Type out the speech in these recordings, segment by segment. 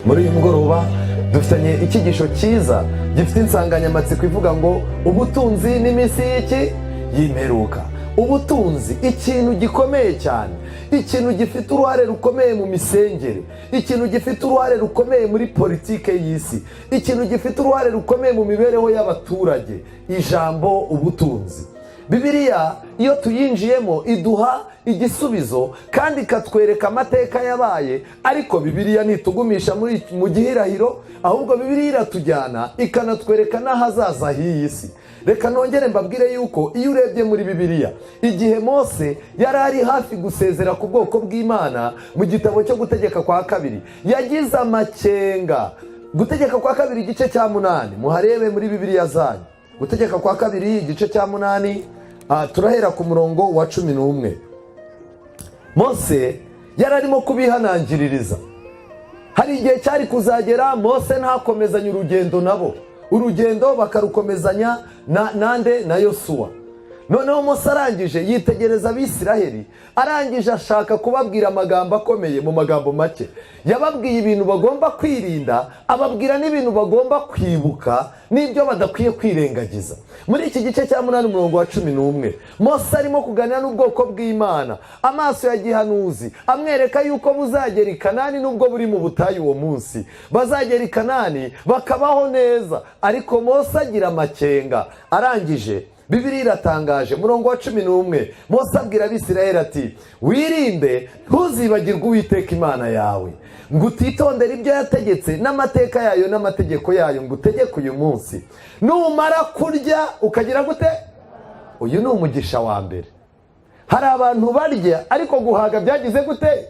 Muri uyu mugoroba dufitanye icyigisho cyiza gifite insanganyamatsiko ivuga ngo ubutunzi n'iminsi y'iki y'imperuka. Ubutunzi, ikintu gikomeye cyane, ikintu gifite uruhare rukomeye mu misengere, ikintu gifite uruhare rukomeye muri politike y'isi, ikintu gifite uruhare rukomeye mu mibereho y'abaturage. Ijambo ubutunzi, Bibiliya iyo tuyinjiyemo iduha igisubizo kandi ikatwereka amateka yabaye. Ariko Bibiliya ntitugumisha mu gihirahiro, ahubwo Bibiliya iratujyana ikanatwereka n'ahazaza h'iyi si. Reka nongere mbabwire yuko iyo urebye muri Bibiliya, igihe Mose yari ari hafi gusezera ku bwoko bw'Imana, mu gitabo cyo Gutegeka kwa Kabiri, yagize amakenga. Gutegeka kwa Kabiri igice cya 8, muharebe muri Bibiliya zanyu. Gutegeka kwa Kabiri igice cya 8, turahera ku murongo wa 11. Mose yari arimo kubihanangiririza. Hari igihe cyari kuzagera Mose ntakomezanye urugendo nabo, urugendo bakarukomezanya nande? Na Yosuwa. Noneho Mose arangije yitegereza Abisiraheli, arangije ashaka kubabwira amagambo akomeye. Mu magambo make yababwiye ibintu bagomba kwirinda, ababwira n'ibintu bagomba kwibuka n'ibyo badakwiye kwirengagiza. Muri iki gice cya 8, umurongo wa 11, Mose arimo kuganira n'ubwoko bw'Imana, amaso ya gihanuzi amwereka yuko buzagera i Kanani. N'ubwo buri mu butayu uwo munsi, bazagera i Kanani bakabaho neza. Ariko Mose agira amakenga. Arangije, Bibiliya iratangaje, murongo wa 11, Mose abwira Abisirayeli ati: "Wirinde ntuzibagirwe Uwiteka Imana yawe, ngo utitondere ibyo yategetse n'amateka yayo n'amategeko yayo ngo utegeke uyu munsi. Numara kurya ukagira gute?" Uyu ni umugisha wa mbere. Hari abantu barya ariko guhaga byagize gute?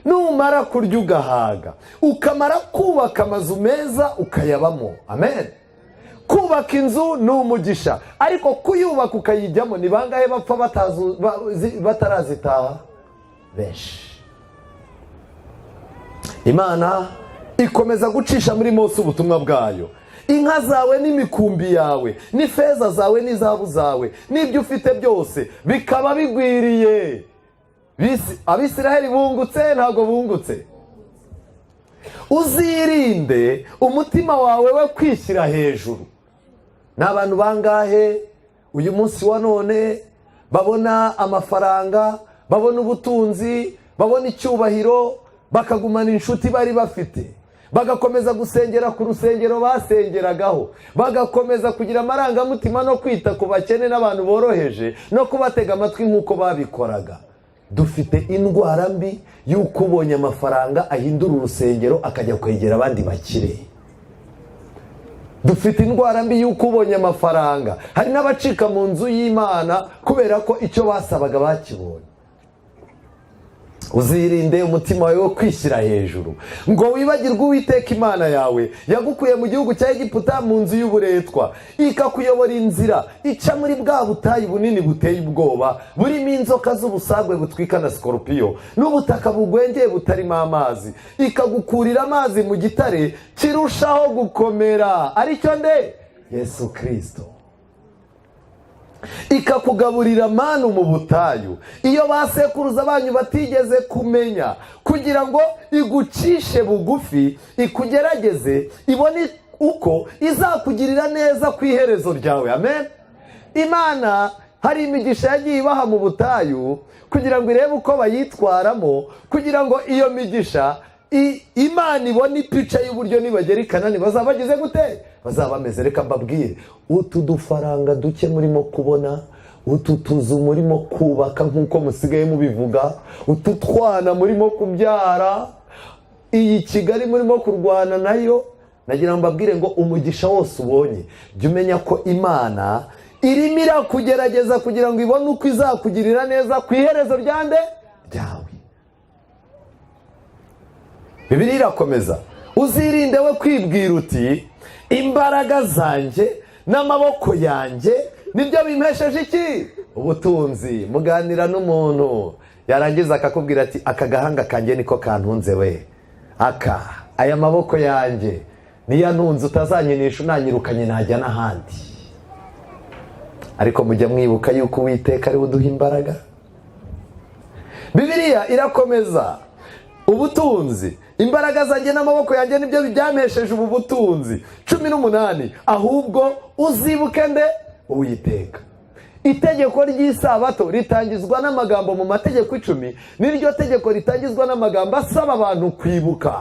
Numara kurya ugahaga, ukamara kubaka amazu meza ukayabamo, amen. Kubaka inzu ni umugisha, ariko kuyubaka ukayijyamo, ni bangahe bapfa batarazitaha? Benshi. Imana ikomeza gucisha muri Mose ubutumwa bwayo: "Inka zawe n'imikumbi yawe n'ifeza zawe n'izahabu zawe n'ibyo ufite byose bikaba bigwiriye." Abisiraheli bungutse? Ntabwo bungutse. "Uzirinde umutima wawe we kwishyira hejuru." Ni abantu bangahe uyu munsi wa none babona amafaranga, babona ubutunzi, babona icyubahiro, bakagumana inshuti bari bafite, bagakomeza gusengera ku rusengero basengeragaho, bagakomeza kugira amarangamutima no kwita ku bakene n'abantu boroheje no kubatega amatwi nk'uko babikoraga? Dufite indwara mbi y'uko ubonye amafaranga ahindura urusengero akajya kwegera abandi bakire. Dufite indwara mbi y'uko ubonye amafaranga, hari n'abacika mu nzu y'Imana kubera ko icyo basabaga bakibonye. "Uzirinde umutima wawe wo kwishyira hejuru, ngo wibagirwe Uwiteka Imana yawe yagukuye mu gihugu cya Egiputa, mu nzu y'uburetwa, ikakuyobora inzira ica muri bwa butayu bunini buteye ubwoba, burimo inzoka z'ubusagwe butwika na sikoropiyo, n'ubutaka bugwengeye butarimo amazi, ikagukurira amazi mu gitare kirushaho gukomera, aricyo nde? Yesu Kirisito. Ikakugaburira manu mu butayu, iyo ba sekuruza banyu batigeze kumenya, kugira ngo igucishe bugufi, ikugerageze, ibone uko izakugirira neza ku iherezo ryawe." Amen. Imana hari imigisha yagiye ibaha mu butayu kugira ngo irebe uko bayitwaramo, kugira ngo iyo migisha Imana ibone ipica y'uburyo nibagera i Kanani bazaba bagize gute, bazaba bameze. Reka mbabwire, utu dufaranga duke murimo kubona, utu tuzu murimo kubaka nk'uko musigaye mubivuga, utu twana murimo kubyara, iyi Kigali murimo kurwana nayo, nagira ngo mbabwire ngo umugisha wose ubonye, jya umenya ko Imana irimo irakugerageza kugira ngo ibone uko izakugirira neza ku iherezo rya nde? Ryawe. Bibiliya irakomeza: "Uzirinde we kwibwira uti: 'Imbaraga zanjye n'amaboko yanjye nibyo bimpesheje iki? Ubutunzi.'" Muganira n'umuntu, yarangiza akakubwira ati: "Aka gahanga kanjye niko kantunze we, aka aya maboko yanjye niyo antunze, utazanyinisha unanyirukanye najya n'ahandi." Ariko mujya mwibuka yuko Uwiteka ariwe uduha imbaraga. Bibiliya irakomeza. Ubutunzi, imbaraga zanjye n'amaboko yanjye nibyo byampesheje ubu butunzi. 18, ahubwo uzibuke nde? Uwiteka. Itegeko ry'isabato ritangizwa n'amagambo mu mategeko 10, niryo tegeko ritangizwa n'amagambo asaba abantu kwibuka.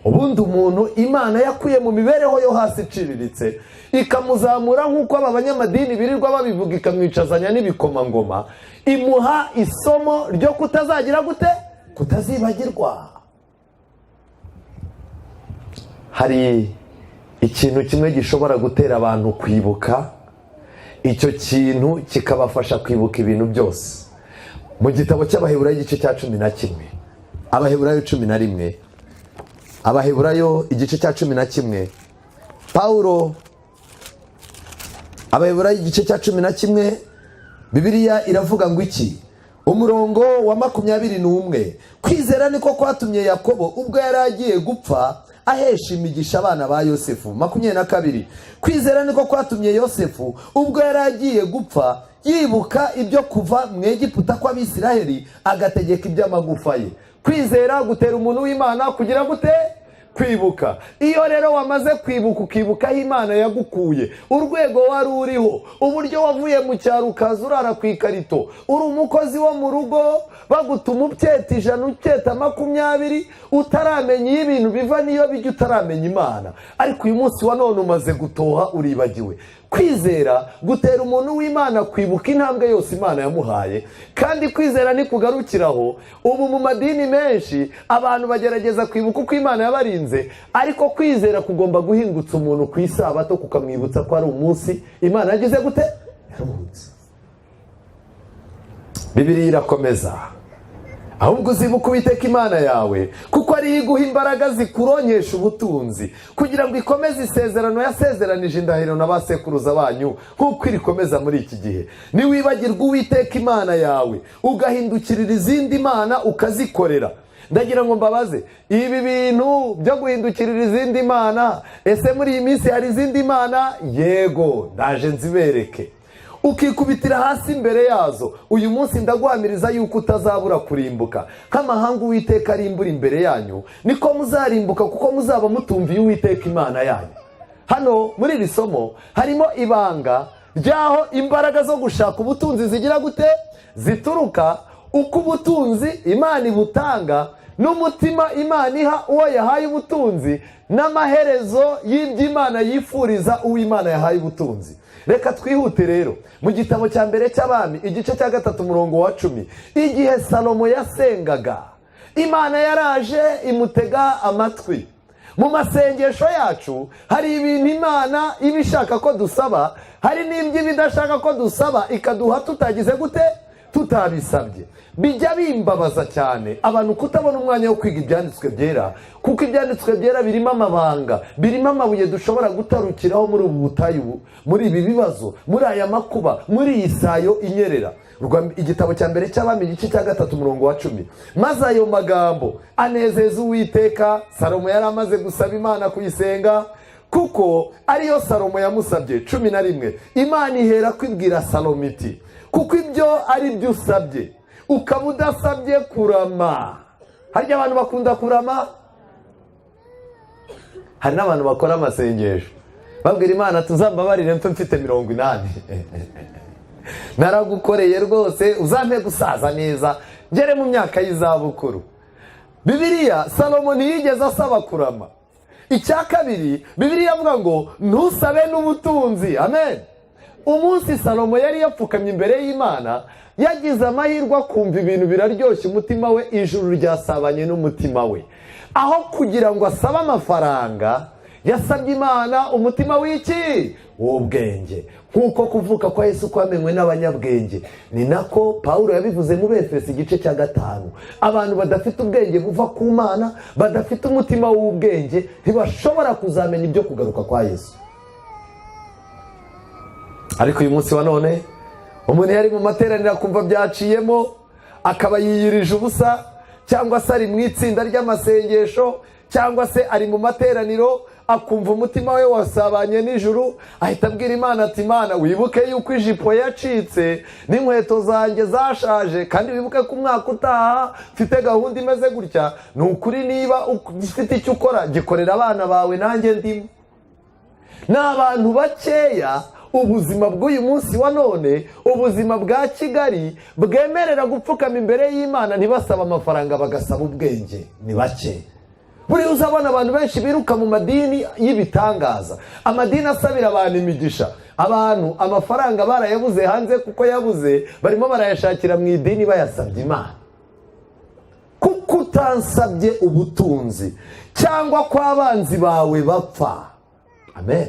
Ubundi umuntu Imana yakuye mu mibereho yo hasi iciriritse, ikamuzamura nk'uko aba banyamadini birirwa babivuga, ikamwicazanya n'ibikomangoma, imuha isomo ryo kutazagira gute? Kutazibagirwa. Hari ikintu kimwe gishobora gutera abantu kwibuka, icyo kintu kikabafasha kwibuka ibintu byose. Mu gitabo cy'Abaheburayo igice cya 11, Abaheburayo 11, Abaheburayo igice cya 11, Pawulo, Abaheburayo igice cya 11, Bibiliya iravuga ngo iki? Umurongo wa 21: "Kwizera niko kwatumye Yakobo, ubwo yari agiye gupfa, ahesha imigisha abana ba Yosefu." 22: "Kwizera niko kwatumye Yosefu, ubwo yari agiye gupfa, yibuka ibyo kuva mu Egiputa kw'Abisiraheli, agategeka iby'amagufa ye." Kwizera gutera umuntu w'Imana kugira gute? Kwibuka. Iyo rero wamaze kwibuka, ukibuka aho Imana yagukuye, urwego wari uriho, uburyo wavuye mu cyaro ukaza urara ku ikarito, uri umukozi wo mu rugo, bagutuma ubyeta 100, ubyeta 20, utaramenya iyo ibintu biva n'iyo bijya, utaramenya Imana, ariko uyu munsi wa none umaze gutoha, uribagiwe. Kwizera gutera umuntu w'Imana kwibuka intambwe yose Imana yamuhaye. Kandi kwizera ntikugarukiraho. Ubu mu madini menshi abantu bagerageza kwibuka uko Imana yabarinze, ariko kwizera kugomba guhingutsa umuntu ku isabato, kukamwibutsa ko ari umunsi Imana yagize gute? Yaruhutse. Bibiliya irakomeza: "Ahubwo uzibuka Uwiteka Imana yawe, kuko ariyo iguha imbaraga zikuronkesha ubutunzi, kugira ngo ikomeze isezerano yasezeranije indahiro na ba sekuruza banyu, nk'uko irikomeza muri iki gihe. Niwibagirwa Uwiteka Imana yawe, ugahindukirira izindi mana ukazikorera." Ndagira ngo mbabaze, ibi bintu byo guhindukirira izindi mana, ese muri iyi minsi hari izindi mana? Yego, ndaje nzibereke. "Ukikubitira hasi imbere yazo, uyu munsi ndaguhamiriza yuko utazabura kurimbuka. Nk'amahanga Uwiteka arimbura imbere yanyu, niko muzarimbuka, kuko muzaba mutumviye Uwiteka Imana yanyu." Hano muri iri somo harimo ibanga ry'aho imbaraga zo gushaka ubutunzi zigira gute? Zituruka. Uko ubutunzi Imana ibutanga, n'umutima Imana iha uwo yahaye ubutunzi, n'amaherezo y'ibyo Imana yifuriza uwo Imana yahaye ubutunzi. Reka twihute rero. Mu gitabo cya mbere cy'Abami igice cya 3, umurongo wa 10, igihe Salomo yasengaga, Imana yaraje imutega amatwi. Mu masengesho yacu hari ibintu Imana iba ishaka ko dusaba, hari n'ibyo iba idashaka ko dusaba, ikaduha tutagize gute? Tutabisabye. Bijya bimbabaza cyane abantu kutabona umwanya wo kwiga ibyanditswe byera, kuko ibyanditswe byera birimo amabanga, birimo amabuye dushobora gutarukiraho muri ubu butayu, muri ibi bibazo, muri aya makuba, muri iyi sayo inyerera. Igitabo cya mbere cy'Abami igice cya 3, umurongo wa 10: "Maze ayo magambo anezeza Uwiteka." Salomo yari amaze gusaba Imana kuyisenga, kuko ariyo Salomo yamusabye. 11: "Imana ihera kwibwira Salomo iti: 'Kuko ibyo ari byo usabye, ukaba udasabye kurama.'" Harya abantu bakunda kurama? Hari n'abantu bakora amasengesho babwira Imana: "Tuzambabarire mfe mfite 80, naragukoreye rwose, uzampe gusaza neza, ngere mu myaka y'izabukuru." Bibiliya, Salomo ntiyigeze asaba kurama. Icya kabiri, Bibiliya avuga ngo ntusabe n'ubutunzi. Amen. Umunsi Salomo yari yapfukamye imbere y'Imana, yagize amahirwe akumva ibintu biraryoshye umutima we, ijuru ryasabanye n'umutima we. Aho kugira ngo asabe amafaranga, yasabye Imana umutima w'iki? W'ubwenge. Nk'uko kuvuka kwa Yesu kwamenywe n'abanyabwenge, ni nako Pawulo yabivuze mu Befesi igice cya 5. Abantu badafite ubwenge buva ku Mana, badafite umutima w'ubwenge, ntibashobora kuzamenya ibyo kugaruka kwa Yesu. Ariko uyu munsi wa none umuntu yari mu materaniro akumva byaciyemo, akaba yiyirije ubusa, cyangwa se ari mu itsinda ry'amasengesho, cyangwa se ari mu isengesho, Cyangwa se ari mu materaniro, akumva umutima we wasabanye n'ijuru, ahita abwira Imana ati: "Imana, wibuke yuko ijipo yacitse n'inkweto zanjye zashaje, kandi wibuke ko umwaka utaha mfite gahunda imeze gutya. Ni ukuri, niba ufite icyo ukora, gikorera abana bawe, nanjye ndimo." Ni abantu bakeya ubuzima bw'uyu munsi wa none, ubuzima bwa Kigali, bwemerera gupfukama imbere y'Imana ntibasaba amafaranga, bagasaba ubwenge. Ni bake. Buriya uzabona abantu benshi biruka mu madini y'ibitangaza, amadini asabira abantu imigisha. Abantu amafaranga barayabuze hanze, kuko yabuze, barimo barayashakira mu idini bayasabye Imana. Kuko utansabye ubutunzi cyangwa ko abanzi bawe bapfa. Amen.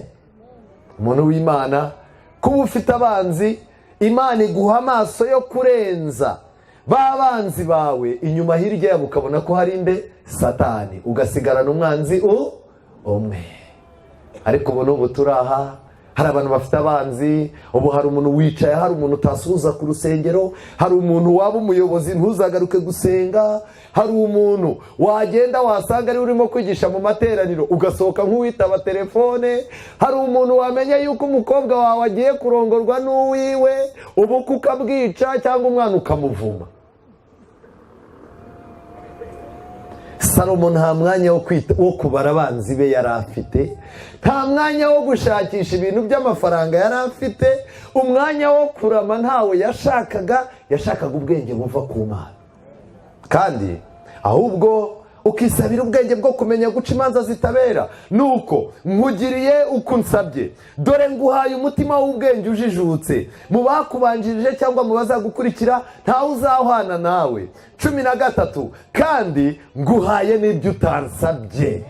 Umuntu w'Imana, kuba ufite abanzi, Imana iguha amaso yo kurenza ba banzi bawe, inyuma hirya yabo ukabona ko hari inde? Satani. Ugasigarana umwanzi umwe. Ariko ubu n'ubu turi aha, hari abantu bafite abanzi. Ubu hari umuntu wicaye, hari umuntu utasuhuza ku rusengero, hari umuntu waba umuyobozi ntuzagaruke gusenga, hari umuntu wagenda wasanga ariwe urimo kwigisha mu materaniro ugasohoka nk'uwitaba telefone, hari umuntu wamenya yuko umukobwa wawe agiye kurongorwa n'uwiwe, ubukwe ukabwica cyangwa umwana ukamuvuma. Salomo nta mwanya wo kubara abanzi be yari afite, nta mwanya wo gushakisha ibintu by'amafaranga yari afite. Umwanya wo kurama ntawe yashakaga. Yashakaga ubwenge buva ku Mana, kandi ahubwo ukisabira ubwenge bwo kumenya guca imanza zitabera. Nuko nkugiriye uko unsabye. Dore nguhaye umutima w'ubwenge ujijutse. Mu bakubanjirije cyangwa mu bazagukurikira, ntawe uzahwana nawe. 13: kandi nguhaye n'ibyo utansabye.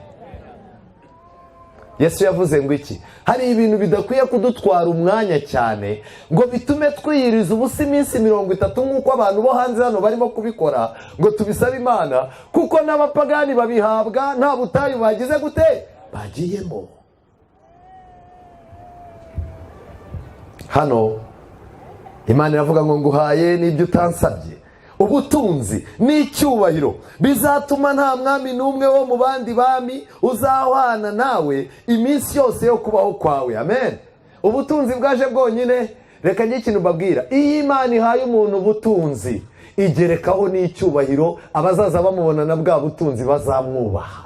Yesu yavuze ngo iki? Hari ibintu bidakwiye kudutwara umwanya cyane ngo bitume twiyiriza ubusa iminsi 30, nk'uko abantu bo hanze hano barimo kubikora, ngo tubisabe Imana, kuko n'abapagani babihabwa nta butayu bagize gute bagiyemo. Hano Imana iravuga ngo: "Nguhaye n'ibyo utansabye, ubutunzi n'icyubahiro bizatuma nta mwami n'umwe wo mu bandi bami uzahwana nawe iminsi yose yo kubaho kwawe." Amen. Ubutunzi bwaje bwonyine. Reka njye ikintu mbabwira: iyo Imana ihaye umuntu ubutunzi, igerekaho n'icyubahiro. Abazaza bamubona na bwa butunzi bazamwubaha.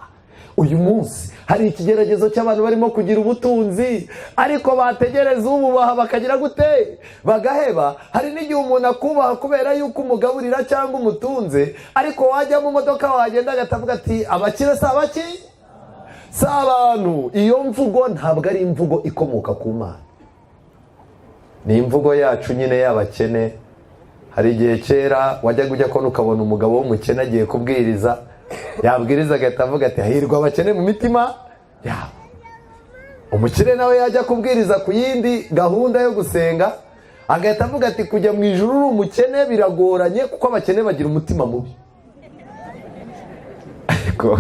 Uyu munsi hari ikigeragezo cy'abantu barimo kugira ubutunzi, ariko bategereza ububaha bakagira gute? Bagaheba. Hari n'igihe umuntu akubaha kubera yuko umugaburira cyangwa umutunze, ariko wajya mu modoka, wagenda, agatavuga ati: "Abakire si abaki? Si abantu." Iyo mvugo ntabwo ari imvugo ikomoka ku Mana, ni imvugo yacu nyine y'abakene. Hari igihe kera wajyaga ujya kubona ukabona umugabo w'umukene agiye kubwiriza, yabwiriza agahita avuga ati: "Hahirwa abakene mu mitima yabo." Umukire nawe yajya kubwiriza ku yindi gahunda yo gusenga, agahita avuga ati: "Kujya mu ijuru uri umukene biragoranye, kuko abakene bagira umutima mubi." Ariko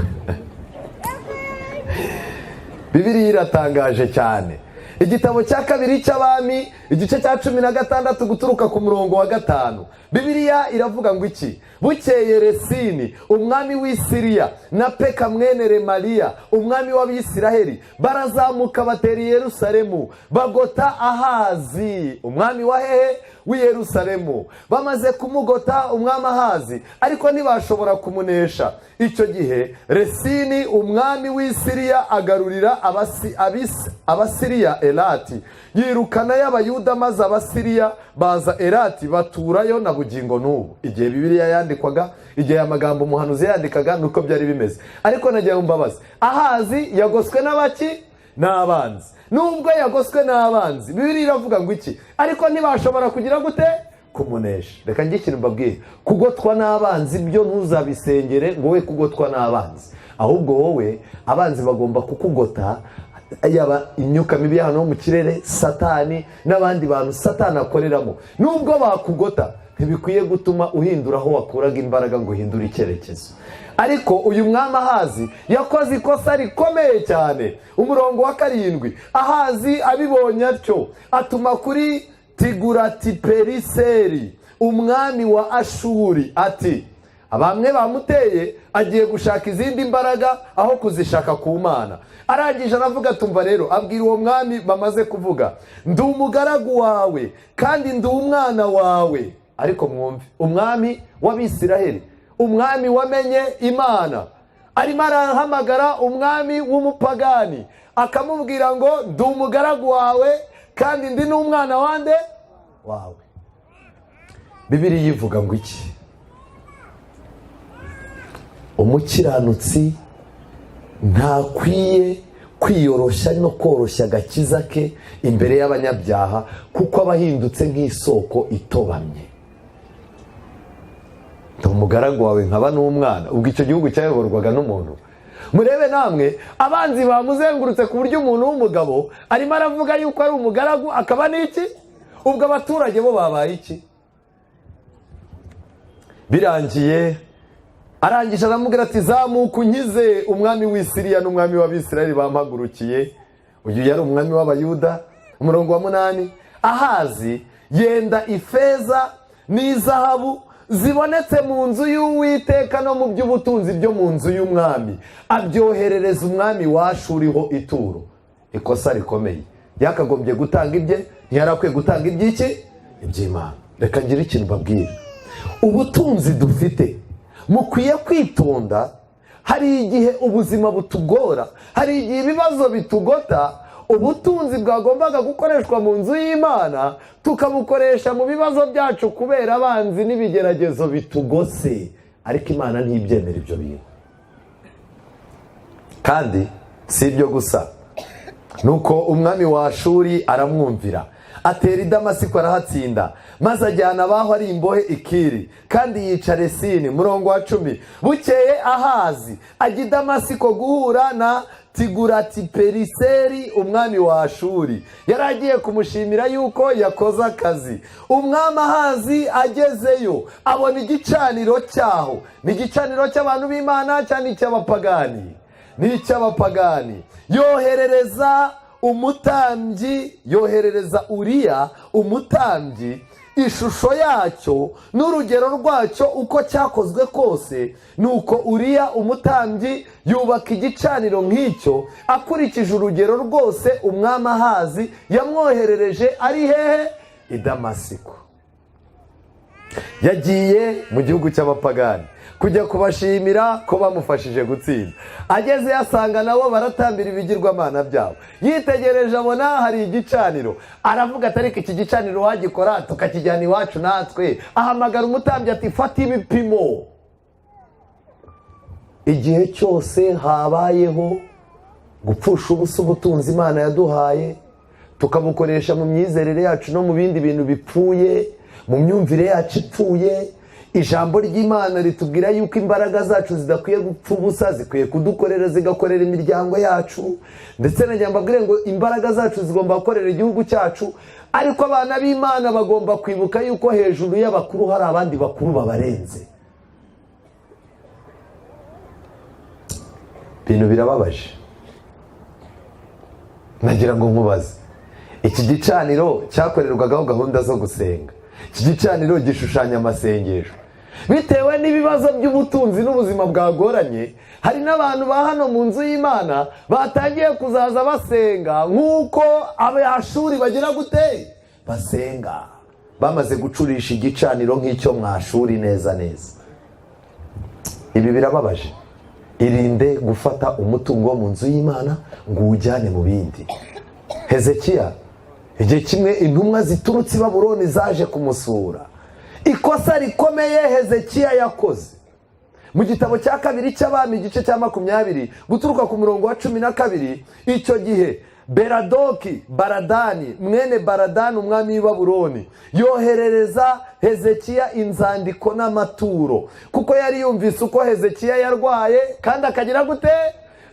Bibiliya iratangaje cyane. Igitabo cya kabiri cy'Abami, igice cya 16, guturuka ku murongo wa 5, Bibiliya iravuga ngo iki? Bukeye Resini umwami w'i Siriya na Peka mwene Remaliya umwami w'Abisiraheli barazamuka, batera i Yerusalemu, bagota Ahazi umwami wa hehe? W'i Yerusalemu. Bamaze kumugota umwami Ahazi, ariko ntibashobora kumunesha. Icyo gihe Resini umwami w'i Siriya agarurira Abasiriya Elati, yirukana y'Abayuda, maze Abasiriya baza Elati, baturayo na bugingo n'ubu. Igihe Bibiliya yandikwaga, igihe aya magambo umuhanuzi yandikaga, nuko byari bimeze. Ariko nagira ngo mbabaze: Ahazi yagoswe n'abaki? N'abanzi. Nubwo yagoswe n'abanzi, Bibiliya iravuga ngo iki? Ariko ntibashobora kugira gute? Kumunesha. Reka njye ikintu mbabwire: kugotwa n'abanzi byo ntuzabisengere ngo we kugotwa n'abanzi, ahubwo wowe abanzi bagomba kukugota, yaba imyuka mibi y'ahantu ho mu kirere, Satani n'abandi bantu Satani akoreramo. Nubwo bakugota, ntibikwiye gutuma uhindura aho wakuraga imbaraga ngo uhindure icyerekezo. Ariko uyu mwami Ahazi yakoze ikosa rikomeye cyane. Umurongo wa 7: Ahazi abibonye atyo, atuma kuri Tiguratiperiseri umwami wa Ashuri ati: Bamwe bamuteye, agiye gushaka izindi mbaraga aho kuzishaka ku Mana. Arangije aravuga, tumva rero, abwira uwo mwami bamaze kuvuga: "Ndi umugaragu wawe kandi ndi umwana wawe." Ariko mwumve, umwami w'Abisiraheli, umwami wamenye Imana, arimo arahamagara umwami w'umupagani, akamubwira ngo: "Ndi umugaragu wawe kandi ndi n'umwana wande wawe." Bibiliya ivuga ngo iki? Umukiranutsi ntakwiye kwiyoroshya no koroshya agakiza ke imbere y'abanyabyaha, kuko aba ahindutse nk'isoko itobamye. "Ndi umugaragu wawe nkaba n'umwana." Ubwo icyo gihugu cyayoborwaga n'umuntu. Murebe namwe, abanzi bamuzengurutse ku buryo umuntu w'umugabo arimo aravuga yuko ari umugaragu akaba n'iki? Ubwo abaturage bo babaye iki? Birangiye arangije aramubwira ati: "Zamuka unkize umwami w'Isiriya n'umwami w'Abisirayeli bampagurukiye." Uyu yari umwami w'Abayuda. Umurongo wa 8: Ahazi yenda ifeza n'izahabu zibonetse mu nzu y'Uwiteka no mu by'ubutunzi byo mu nzu y'umwami, abyoherereza umwami w'Ashuri ituro. Ikosa rikomeye! Yakagombye gutanga ibye, ntiyari akwiye gutanga iby'iki? Iby'Imana. Reka ngire ikintu mbabwira: ubutunzi dufite, mukwiye kwitonda. Hari igihe ubuzima butugora, hari igihe ibibazo bitugota, ubutunzi bwagombaga gukoreshwa mu nzu y'Imana tukabukoresha mu bibazo byacu kubera abanzi n'ibigeragezo bitugose. Ariko Imana ntibyemera ibyo bintu. Kandi si ibyo gusa, nuko umwami wa Ashuri aramwumvira, atera i Damasiko, arahatsinda, maze ajyana abaho ari imbohe i Kiri, kandi yica Resini. Murongo wa 10: bukeye Ahazi ajya i Damasiko guhura na Tiguratiperiseri, umwami wa Ashuri. Yari agiye kumushimira yuko yakoze akazi. Umwami Ahazi agezeyo abona igicaniro cyaho. Ni igicaniro cy'abantu b'Imana cyangwa icy'abapagani? Ni icy'abapagani. Yoherereza umutambyi, yoherereza Uriya umutambyi ishusho yacyo n'urugero rwacyo uko cyakozwe kose. Nuko Uriya umutambyi yubaka igicaniro nk'icyo, akurikije urugero rwose umwami Ahazi yamwoherereje ari hehe? I Damasiko. Yagiye mu gihugu cy'abapagani kujya kubashimira ko bamufashije gutsinda. Ageze asanga nabo baratambira ibigirwamana byabo. Yitegereje abona hari igicaniro, aravuga ati: "Ariko iki gicaniro wagikora tukakijyana iwacu natwe." Ahamagara umutambyi ati: "Fata ibipimo." Igihe cyose habayeho gupfusha ubusa ubutunzi Imana yaduhaye, tukabukoresha mu myizerere yacu no mu bindi bintu bipfuye, mu myumvire yacu ipfuye. Ijambo ry'Imana ritubwira yuko imbaraga zacu zidakwiye gupfa ubusa, zikwiye kudukorera, zigakorera imiryango yacu. Ndetse na mbabwire ngo imbaraga zacu zigomba gukorera igihugu cyacu. Ariko abana b'Imana bagomba kwibuka yuko hejuru y'abakuru hari abandi bakuru babarenze. Ibintu birababaje. Nagira ngo nkubaze: iki gicaniro cyakorerwagaho gahunda zo gusenga, iki gicaniro gishushanya amasengesho. Bitewe n'ibibazo by'ubutunzi n'ubuzima bwagoranye, hari n'abantu ba hano mu nzu y'Imana batangiye kuzaza basenga nk'uko Abashuri bagira gute? Basenga. Bamaze gucurisha igicaniro nk'icyo mwashuri neza neza. Ibi birababaje. Irinde gufata umutungo wo mu nzu y'Imana ngo uwujyane mu bindi. Hezekiya, igihe kimwe intumwa ziturutse i Babuloni zaje kumusura. Ikosa rikomeye Hezekiya yakoze, mu gitabo cya kabiri cy'Abami, igice cya 20, guturuka ku murongo wa 12: icyo gihe Beradoki Baradani, mwene Baradani, umwami w'i Babuloni, yoherereza Hezekiya inzandiko n'amaturo, kuko yari yumvise uko Hezekiya yarwaye kandi akagira gute?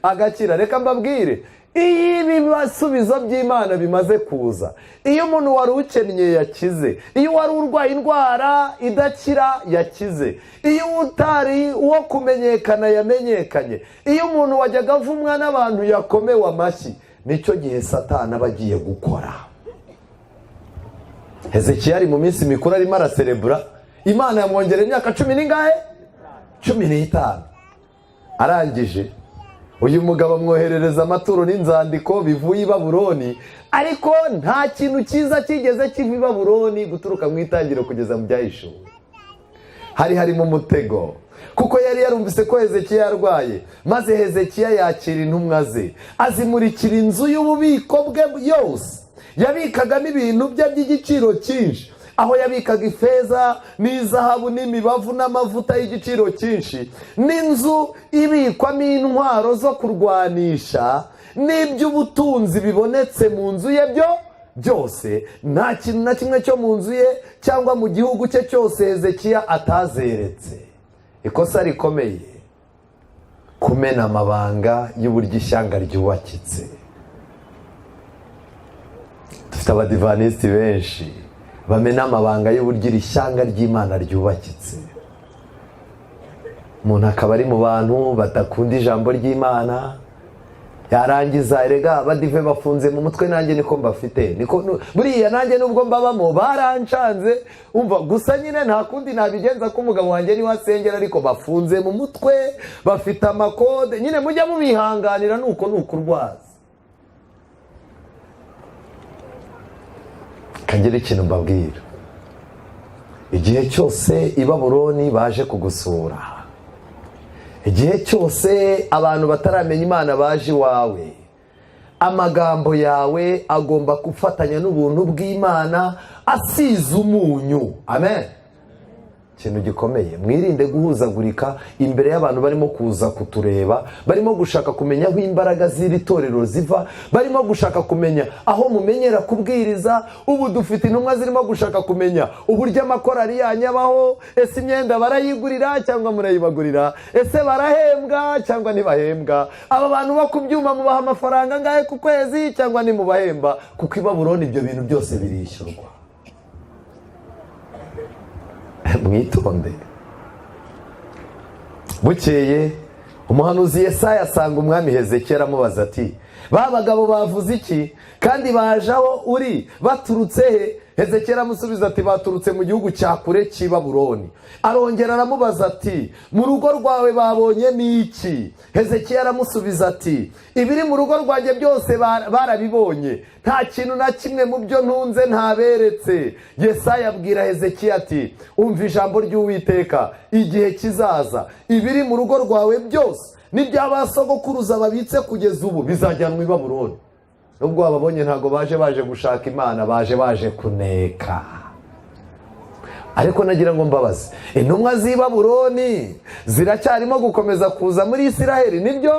Agakira. Reka mbabwire, iyo ibisubizo by'Imana bimaze kuza, iyo umuntu wari ukennye yakize, iyo wari urwaye indwara idakira yakize, iyo utari uwo kumenyekana yamenyekanye, iyo umuntu wajyaga avumwa n'abantu yakomewe amashyi, nicyo gihe Satani aba agiye gukora. Hezekiya ari mu minsi mikuru, arimo araserebura, Imana yamwongerera imyaka cumi n'ingahe? 15. Arangije uyu mugabo amwoherereza amaturo n'inzandiko bivuye i Babuloni, ariko nta kintu cyiza kigeze kiva i Babuloni guturuka mu itangiriro kugeza mu Byahishuwe. Hari harimo umutego, kuko yari yarumvise ko Hezekiya yarwaye, maze Hezekiya yakira intumwa ze, azimurikira inzu y'ububiko bwe yose yabikagamo ibintu bye by'igiciro cyinshi, aho yabikaga ifeza n'izahabu n'imibavu n'amavuta y'igiciro cyinshi, n'inzu ibikwamo intwaro zo kurwanisha, n'iby'ubutunzi bibonetse mu nzu ye byo byose. Nta kintu na kimwe cyo mu nzu ye cyangwa mu gihugu cye cyose Hezekiya atazeretse. Ikosa rikomeye, kumena amabanga y'uburyo ishyanga ryubakitse. Dufite abadivanisiti benshi bamena amabanga y'uburyo iri shyanga ry'Imana ryubakitse. Umuntu akaba ari mu bantu badakunda ijambo ry'Imana, yarangiza, erega abadive bafunze mu mutwe, nanjye niko mbafite, niko buriya nanjye nubwo mbabamo barancanze, umva gusa nyine nta kundi nabigenza ko umugabo wanjye niwe asengera, ariko bafunze mu mutwe, bafite amakode nyine, mujya mubihanganira, nuko ni ukurwaza. Kagira ikintu mbabwira, igihe cyose i Babuloni baje kugusura, igihe cyose abantu bataramenya Imana baje iwawe, amagambo yawe agomba gufatanya n'ubuntu bw'Imana asize umunyu. Amen. Ikintu gikomeye, mwirinde guhuzagurika imbere y'abantu barimo kuza kutureba, barimo gushaka kumenya aho imbaraga z'iri torero ziva, barimo gushaka kumenya aho mumenyera kubwiriza. Ubu dufite intumwa zirimo gushaka kumenya uburyo amakorari yanyu abaho. Ese imyenda barayigurira cyangwa murayibagurira? Ese barahembwa cyangwa ntibahembwa? Aba bantu bo ku byuma mubaha amafaranga angahe ku kwezi cyangwa ntimubahemba? Kuko i Babuloni ibyo bintu byose birishyurwa. Mwitonde. Bukeye umuhanuzi Yesaya asanga umwami Hezekiya, aramubaza ati: ba bagabo bavuze iki, kandi baje aho uri baturutse he? Hezekiya aramusubiza ati: baturutse mu gihugu cya kure cy'i Babuloni. Arongera aramubaza ati: mu rugo rwawe babonye n'iki? Hezekiya aramusubiza ati: ibiri mu rugo rwanjye byose barabibonye, nta kintu na kimwe mu byo ntunze ntaberetse. Yesaya abwira Hezekiya ati: umva ijambo ry'Uwiteka, igihe kizaza ibiri mu rugo rwawe byose n'ibya ba sogokuruza babitse kugeza ubu bizajyanwa i Babuloni. Nubwo wababonye, ntabwo baje baje gushaka Imana, baje baje kuneka. Ariko nagira ngo mbabaze, intumwa z'i Babuloni ziracyarimo gukomeza kuza muri Isiraheli, nibyo?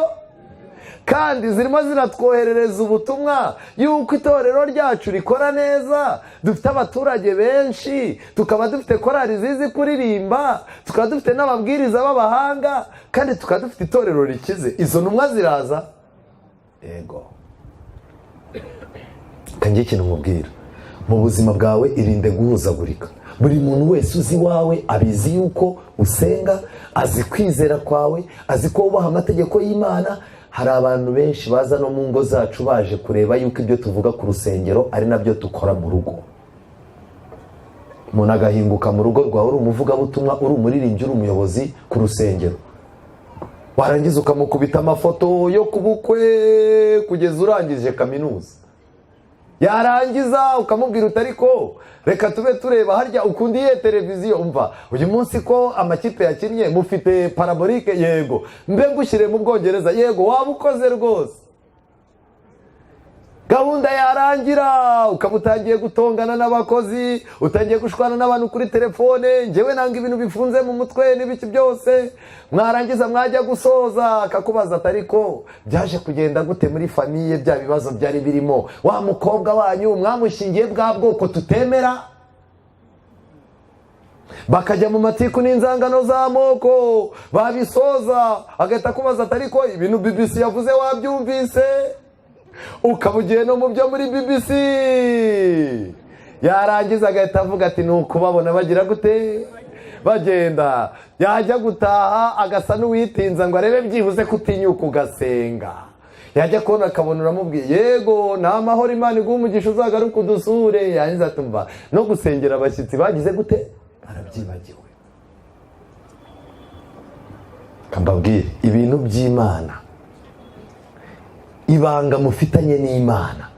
Kandi zirimo ziratwoherereza ubutumwa yuko itorero ryacu rikora neza, dufite abaturage benshi, tukaba dufite korali zizi kuririmba, tukaba dufite n'ababwiriza b'abahanga, kandi tukaba dufite itorero rikize. Izo ntumwa ziraza? Yego. Kange ikintu mubwira, mu buzima bwawe irinde guhuzagurika. Buri muntu wese uzi iwawe abizi yuko usenga, azi kwizera kwawe, azi ko wubaha amategeko y'Imana. Hari abantu benshi baza no mu ngo zacu baje kureba yuko ibyo tuvuga ku rusengero ari nabyo dukora mu rugo. Umuntu agahinguka mu rugo rwawe, uri umuvugabutumwa, uri umuririmbyi, uri umuyobozi ku rusengero, warangiza ukamukubita amafoto yo ku bukwe kugeza urangije kaminuza, yarangiza ukamubwira uti: ariko reka tube tureba, harya ukunda iyihe televiziyo? Umva, uyu munsi ko amakipe yakinnye, mufite parabolike? Yego. Mbe ngushyire mu Bwongereza? Yego, waba ukoze rwose. Gahunda yarangira ukaba utangiye gutongana n'abakozi, utangiye gushwana n'abantu kuri telefone, ngewe nanga ibintu bifunze mu mutwe n'ibiki byose. Mwarangiza mwajya gusoza akakubaza ati: ariko byaje kugenda gute muri famille, bya bibazo byari birimo, wa mukobwa wanyu mwamushingiye bwa bwoko tutemera? Bakajya mu matiku n'inzangano z'amoko, babisoza agahita akubaza ati: ariko ibintu BBC yavuze wabyumvise? Ukaba ugiye no mu byo muri BBC. Yarangiza agahita avuga ati: ni ukubabona bagira gute, bagenda. Yajya gutaha agasa n'uwitinza ngo arebe byibuze kutinyuka ugasenga. Yajya kubona akabona uramubwiye: yego, ni amahoro, Imana iguha umugisha, uzagaruke udusure. Yarangiza atumva no gusengera abashyitsi bagize gute, barabyibagiwe. Mbabwire ibintu by'Imana, ibanga mufitanye n'Imana.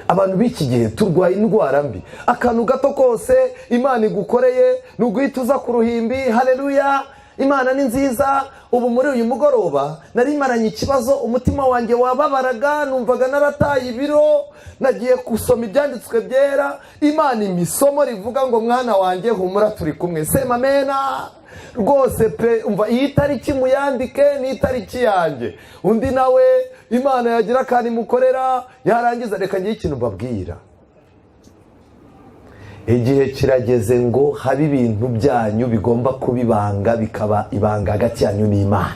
Abantu b'iki gihe turwaye indwara mbi. Akantu gato kose Imana igukoreye ni uguhita uza ku ruhimbi: "Haleluya, Imana ni nziza." Ubu muri uyu mugoroba nari maranye ikibazo, umutima wanjye wababaraga, numvaga narataye ibiro. Nagiye gusoma ibyanditswe byera, Imana impa isomo rivuga ngo: "Mwana wanjye, humura, turi kumwe." Sema amena rwose pe. Umva, iyi tariki muyandike, ni itariki yanjye. Undi nawe Imana yagira akantu imukorera, yarangiza. Reka ngire ikintu mbabwira: igihe kirageze ngo habe ibintu byanyu bigomba kuba ibanga, bikaba ibanga hagati yanyu n'Imana.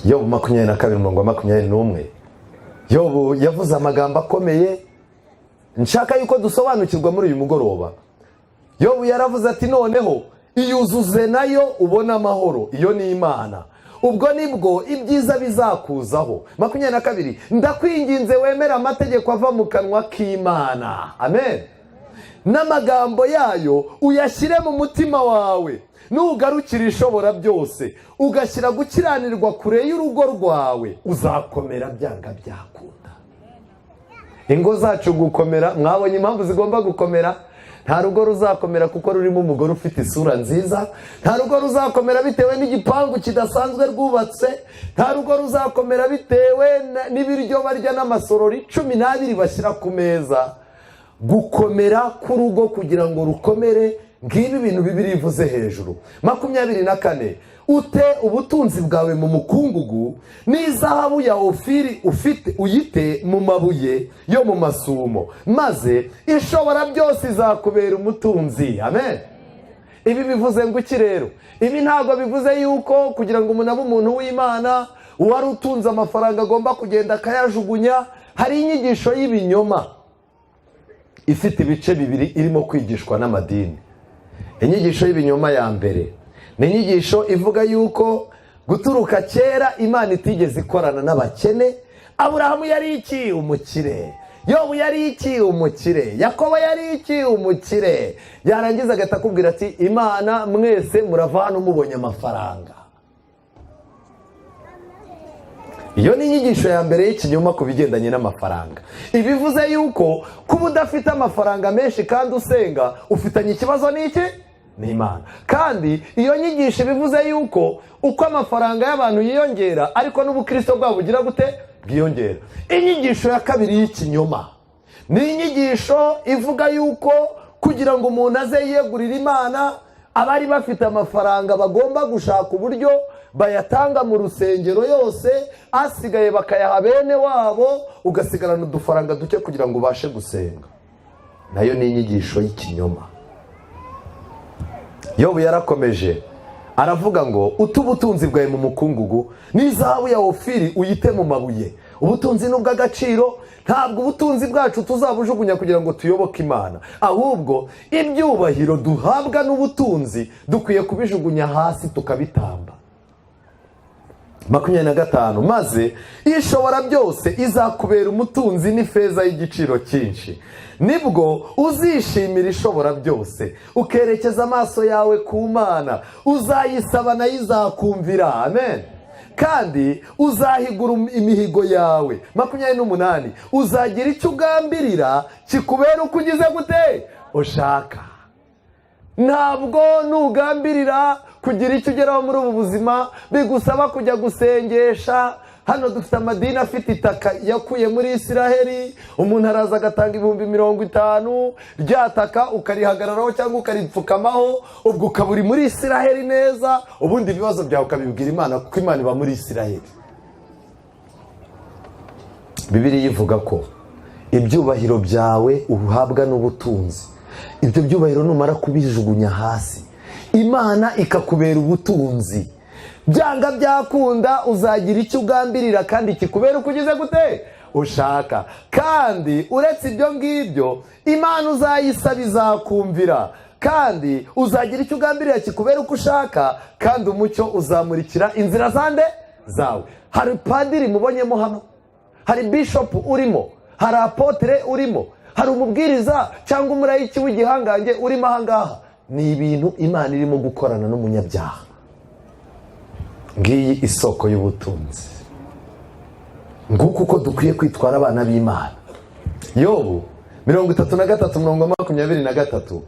Yobu 22, umurongo wa 21, Yobu yavuze amagambo akomeye nshaka yuko dusobanukirwa muri uyu mugoroba. Yobu yaravuze ati: "Noneho iyuzuze nayo ubone amahoro." Iyo ni Imana. Ubwo nibwo ibyiza bizakuzaho. 22: "Ndakwinginze, wemere amategeko ava mu kanwa k'Imana." Amen. "N'amagambo yayo uyashyire mu mutima wawe. Nugarukira Ishobora byose, ugashyira gukiranirwa kure y'urugo rwawe, uzakomera byanga byakunda." Ingo zacu gukomera, mwabonye impamvu zigomba gukomera? Nta rugo ruzakomera kuko rurimo umugore ufite isura nziza. Nta rugo ruzakomera bitewe n'igipangu kidasanzwe rwubatse. Nta rugo ruzakomera bitewe n'ibiryo barya n'amasorori 12 bashyira ku meza. Gukomera k'urugo, kugira ngo rukomere, ngibi ibintu Bibiliya ivuze hejuru. 24: "Ute ubutunzi bwawe mu mukungugu, n'izahabu ya Ofiri ufite uyite mu mabuye yo mu masumo, maze Ishobora byose izakubera umutunzi." Amen. Ibi bivuze ngo iki rero? Ibi ntabwo bivuze yuko kugira ngo umuntu abe umuntu w'Imana, uwari utunze amafaranga agomba kugenda akayajugunya. Hari inyigisho y'ibinyoma ifite ibice bibiri irimo kwigishwa n'amadini. Inyigisho y'ibinyoma ya mbere ni inyigisho ivuga yuko guturuka kera Imana itigeze ikorana n'abakene. Aburahamu yari iki? Umukire. Yobu yari iki? Umukire. Yakobo yari iki? Umukire. Yarangiza agahita akubwira ati: "Imana mwese murava hano mubonye amafaranga." Iyo ni inyigisho ya mbere y'ikinyoma ku bigendanye n'amafaranga. Ibivuze yuko kuba udafite amafaranga menshi kandi usenga, ufitanye ikibazo n'iki? N'Imana. Kandi iyo nyigisho bivuze yuko uko amafaranga y'abantu yiyongera, ariko n'ubukristo bwabo bugira gute? Bwiyongera. Inyigisho ya kabiri y'ikinyoma ni inyigisho ivuga yuko kugira ngo umuntu aze yiyegurire Imana, abari bafite amafaranga bagomba gushaka uburyo bayatanga mu rusengero yose, asigaye bakayaha bene wabo, ugasigarana udufaranga duke kugira ngo ubashe gusenga. Nayo ni inyigisho y'ikinyoma. Yobu yarakomeje aravuga ngo: "Ute ubutunzi bwawe mu mukungugu, n'izahabu ya Ofiri uyite mu mabuye." Ubutunzi ni ubw'agaciro. Ntabwo ubutunzi bwacu tuzabujugunya kugira ngo tuyoboke Imana, ahubwo ibyubahiro duhabwa n'ubutunzi dukwiye kubijugunya hasi tukabitamba. 25: "Maze Ishobora byose izakubera umutunzi n'ifeza y'igiciro cyinshi. Nibwo uzishimira Ishobora byose, ukerekeza amaso yawe ku Mana. Uzayisaba, nayo izakumvira." Amen. "Kandi uzahigura imihigo yawe." 28: "Uzagira icyo ugambirira kikubera uko ugize gute? Ushaka." Ntabwo nugambirira kugira icyo ugeraho muri ubu buzima bigusaba kujya gusengesha. Hano dufite amadini afite itaka yakuye muri Isiraheli. Umuntu araza agatanga 50,000, rya taka ukarihagararaho cyangwa ukaripfukamaho, ubwo ukaba uri muri Isiraheli neza. Ubundi ibibazo byawe ukabibwira Imana, kuko Imana iba muri Isiraheli. Bibiliya ivuga ko ibyubahiro byawe uhabwa n'ubutunzi, ibyo byubahiro numara kubijugunya hasi, Imana ikakubera ubutunzi, byanga byakunda uzagira icyo ugambirira kandi kikubera uko ugize gute? Ushaka. Kandi uretse ibyo ngibyo, Imana uzayisaba izakumvira, kandi uzagira icyo ugambirira kikubera uko ushaka, kandi umucyo uzamurikira inzira zande? Zawe. Hari padiri mubonyemo hano? Hari bishopu urimo? Hari apotere urimo? Hari umubwiriza cyangwa umurayiki w'igihangange urimo ahangaha? Ni ibintu Imana irimo gukorana n'umunyabyaha. Ngiyi isoko y'ubutunzi. Nguko uko dukwiye kwitwara, abana b'Imana. Yobu 33, mirongo 23.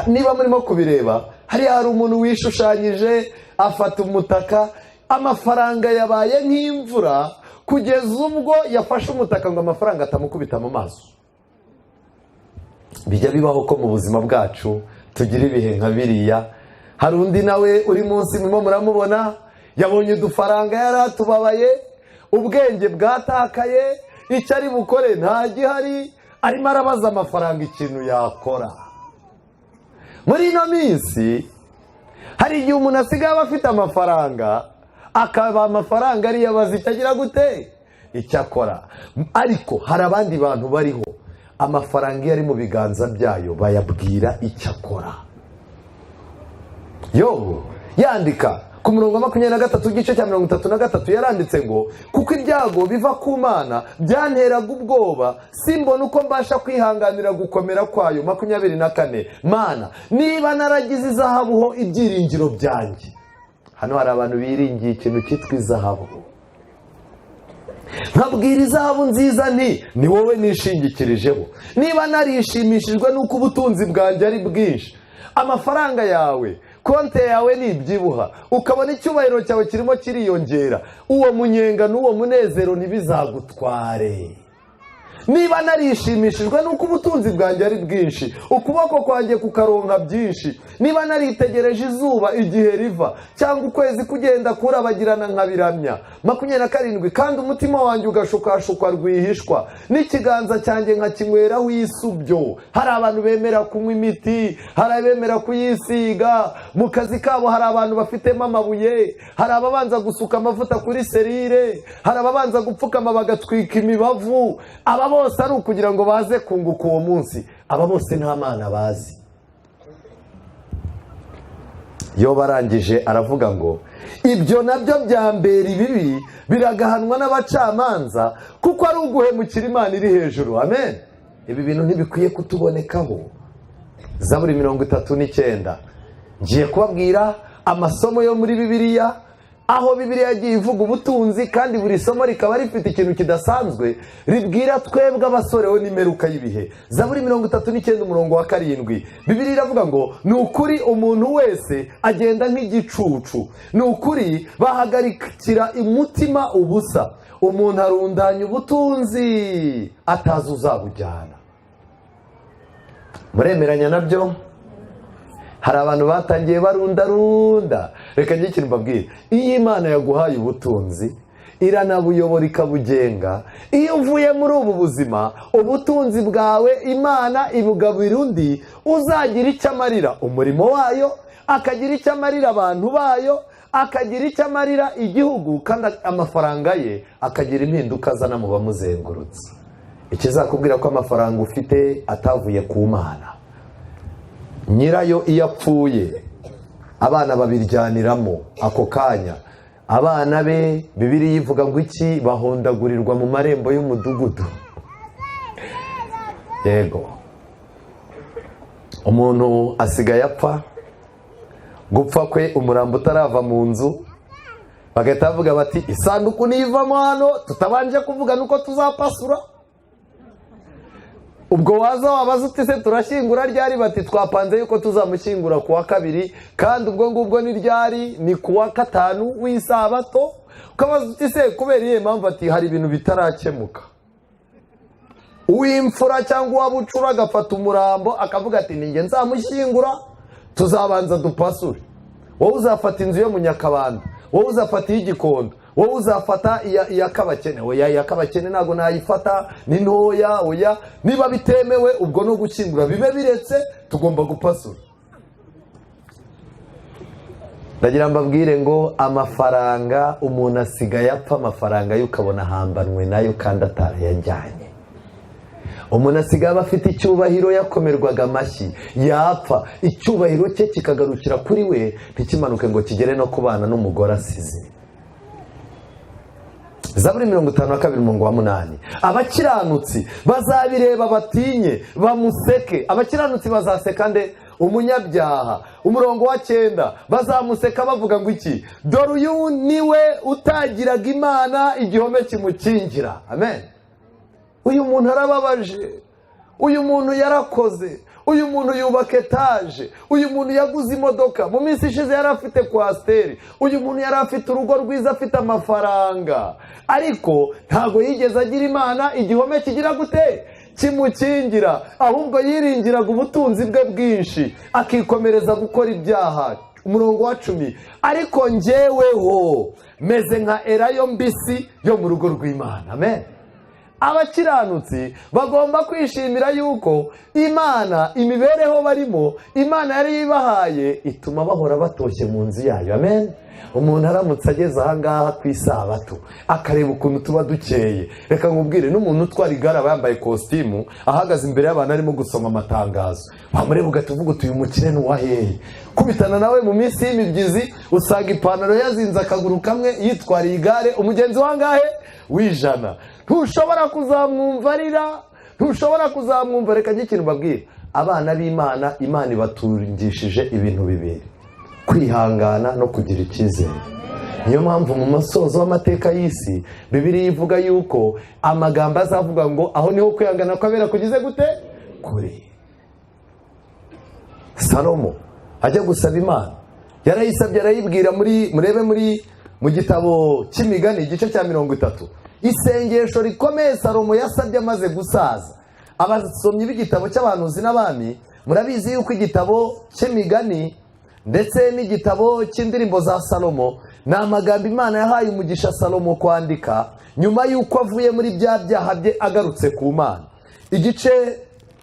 Niba murimo kubireba hariya, hari umuntu wishushanyije afata umutaka. Amafaranga yabaye nk'imvura, kugeza ubwo yafashe umutaka ngo amafaranga atamukubita mu maso. Bijya bibaho ko mu buzima bwacu tugira ibihe nka biriya. Hari undi nawe uri munsi, murimo muramubona, yabonye udufaranga, yari atubabaye, ubwenge bwatakaye, icyo ari bukore nta gihari, arimo arabaza amafaranga ikintu yakora. Muri ino minsi hari igihe umuntu asigaye aba afite amafaranga, akaba amafaranga ariyo abaza icyo agira gute, icyo akora. Ariko hari abandi bantu bariho, amafaranga iyo ari mu biganza byayo bayabwira icyo akora. Yobu yandika ku murongo wa 23, igice cya 33, yaranditse ngo: "Kuko ibyago biva ku Mana byanteraga ubwoba, simbona uko mbasha kwihanganira gukomera kwayo." 24: "Mana, niba naragize izahabu ho ibyiringiro byanjye." Hano hari abantu biringiye ikintu cyitwa izahabu. "Nkabwira izahabu nziza nti: 'Ni wowe nishingikirijeho.' Niba narishimishijwe n'uko ubutunzi bwanjye ari bwinshi, amafaranga yawe, konti yawe nibyibuha, ukabona icyubahiro cyawe kirimo kiriyongera, uwo munyenga n'uwo munezero ntibizagutware. Niba narishimishijwe n'uko ubutunzi bwanjye ari bwinshi, ukuboko kwanjye kukaronka byinshi, niba naritegereje izuba igihe riva cyangwa ukwezi kugenda kurabagirana nkabiramya." 27: "Kandi umutima wanjye ugashukashukwa rwihishwa, n'ikiganza cyanjye nkakinyweraho isubyo." Hari abantu bemera kunywa imiti, hari abemera kuyisiga mu kazi kabo, hari abantu bafitemo amabuye, hari ababanza gusuka amavuta kuri serire, hari ababanza gupfukama bagatwika imibavu. Aba bose ari ukugira ngo baze kunguka uwo munsi. Aba bose nta Mana bazi. Iyo barangije aravuga ngo: "Ibyo nabyo byambera ibibi, biragahanwa n'abacamanza, kuko ari uguhemukira Imana iri hejuru." Amen. Ibi bintu ntibikwiye kutubonekaho. Zaburi 39. Ngiye kubabwira amasomo yo muri Bibiliya, aho Bibiliya yagiye ivuga ubutunzi, kandi buri somo rikaba rifite ikintu kidasanzwe ribwira twebwe abasore ho n'imperuka y'ibihe. Zaburi 39, umurongo wa 7, Bibiliya iravuga ngo: "Ni ukuri umuntu wese agenda nk'igicucu, ni ukuri bahagarikira umutima ubusa. Umuntu arundanya ubutunzi atazi uzabujyana." Muremeranya nabyo? Hari abantu batangiye barundarunda. Reka njye ikintu mbabwire: iyo Imana yaguhaye ubutunzi, iranabuyobora, ikabugenga. Iyo uvuye muri ubu buzima, ubutunzi bwawe Imana ibugabira undi uzagira icyo amarira umurimo wayo, akagira icyo amarira abantu bayo, akagira icyo amarira igihugu, kandi amafaranga ye akagira impinduka azana mu bamuzengurutse. Ikizakubwira ko amafaranga ufite atavuye ku Mana, nyirayo iyo apfuye, abana babiryaniramo ako kanya. Abana be, Bibiliya ivuga ngo iki? Bahondagurirwa mu marembo y'umudugudu. Yego, umuntu asigaye apfa, gupfa kwe umurambo utarava mu nzu, bagahita bavuga bati: "Isanduku niyivamo hano tutabanje kuvuga nuko tuzapasura." Ubwo waza wabaza uti: "Se turashyingura ryari?" Bati: "Twapanze yuko tuzamushyingura ku wa kabiri." Kandi ubwo ngubwo ni ryari? Ni ku wa gatanu w'isabato. Ukabaza uti: "Se kubera iyihe mpamvu?" Ati: "Hari ibintu bitarakemuka." Uw'imfura cyangwa uwabucura agafata umurambo, akavuga ati: "Ninjye nzamushyingura, tuzabanza dupasure. Wowe uzafata inzu yo mu Nyakabanda, wowe uzafata iy'Igikondo, wowe uzafata iya Kabakene." "Oya, iya Kabakene ntabwo nayifata, ni ntoya, oya." Niba bitemewe, ubwo no gushyingura bibe biretse, tugomba gupasura. Ndagira mbabwire ngo amafaranga, umuntu asigaye apfa amafaranga ye ukabona ahambanwe nayo kandi atarayajyanye. Umuntu asigaye aba afite icyubahiro, yakomerwaga amashyi, yapfa icyubahiro cye kikagarukira kuri we, ntikimanuke ngo kigere no ku bana n'umugore asize. Zaburi 52, umurongo wa 8: "Abakiranutsi bazabireba batinye, bamuseke." Abakiranutsi bazaseka nde? Umunyabyaha. Umurongo wa 9, bazamuseka bavuga ngo iki? Dore uyu niwe utagiraga Imana igihome kimukingira. Amen. Uyu muntu arababaje, uyu muntu yarakoze, uyu muntu yubaka etaje, uyu muntu yaguze imodoka, mu minsi ishize yari afite coaster, uyu muntu yari afite urugo rwiza, afite amafaranga, ariko ntabwo yigeze agira Imana igihome kigira gute? Kimukingira. Ahubwo yiringiraga ubutunzi bwe bwinshi, akikomereza gukora ibyaha. Umurongo wa 10, ariko njyeweho meze nka elayo mbisi yo mu rugo rw'Imana. Amen. Abakiranutsi bagomba kwishimira yuko Imana, imibereho barimo Imana yari ibahaye, ituma bahora batoshye mu nzu yayo. Amen. Umuntu aramutse ageze ahangaha ku isabato, akareba ukuntu tuba dukeye, reka nkubwire, n'umuntu utwara igare aba yambaye kositimu, ahagaze imbere y'abantu arimo gusoma amatangazo, wamureba ugahita uvuga uti: "Uyu mukire ni uwahehe?" Kubitana nawe mu minsi y'imibyizi, usanga ipantaro yazinze akaguru kamwe, yitwariye igare, umugenzi wangahe w'ijana. Ntushobora kuzamwumva arira, ntushobora kuzamwumva. Reka njye ikintu mbabwira: abana b'Imana, Imana ibatungishije ibintu bibiri, kwihangana no kugira icyizere. Niyo mpamvu mu masozo w'amateka y'isi, Bibiliya ivuga yuko amagambo azavuga ngo: "Aho niho kwihangana kw'abera kugize gute?" Kure. Salomo ajya gusaba Imana, yarayisabye, arayibwira muri, murebe muri mu gitabo cy'Imigani, igice cya 30, isengesho rikomeye Salomo yasabye amaze gusaza. Abasomyi b'igitabo cy'Abahanuzi n'Abami murabizi yuko igitabo cy'Imigani ndetse n'igitabo cy'Indirimbo za Salomo ni amagambo Imana yahaye umugisha Salomo kwandika nyuma y'uko avuye muri bya byaha bye, agarutse ku Mana. Igice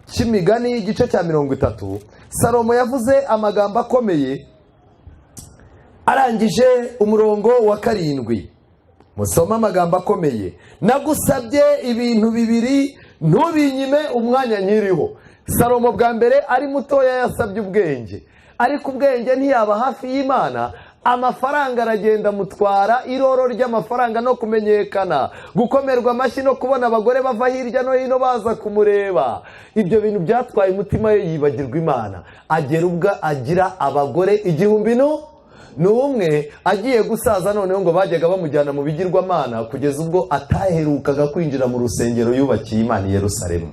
cy'Imigani, igice cya 30, Salomo yavuze amagambo akomeye. Arangije, umurongo wa 7, musome amagambo akomeye: "Nagusabye ibintu bibiri, ntubinyime umwanya nkiriho." Salomo bwa mbere ari mutoya yasabye ubwenge, ariko ubwenge ntiyaba hafi y'Imana. Amafaranga aragenda amutwara, iroro ry'amafaranga no kumenyekana, gukomerwa amashyi no kubona abagore bava hirya no hino baza kumureba, ibyo bintu byatwaye umutima we, yibagirwa Imana. Agera ubwo agira abagore 1001. Agiye gusaza noneho, ngo bajyaga bamujyana mu bigirwamana, kugeza ubwo ataherukaga kwinjira mu rusengero yubakiye Imana i Yerusalemu.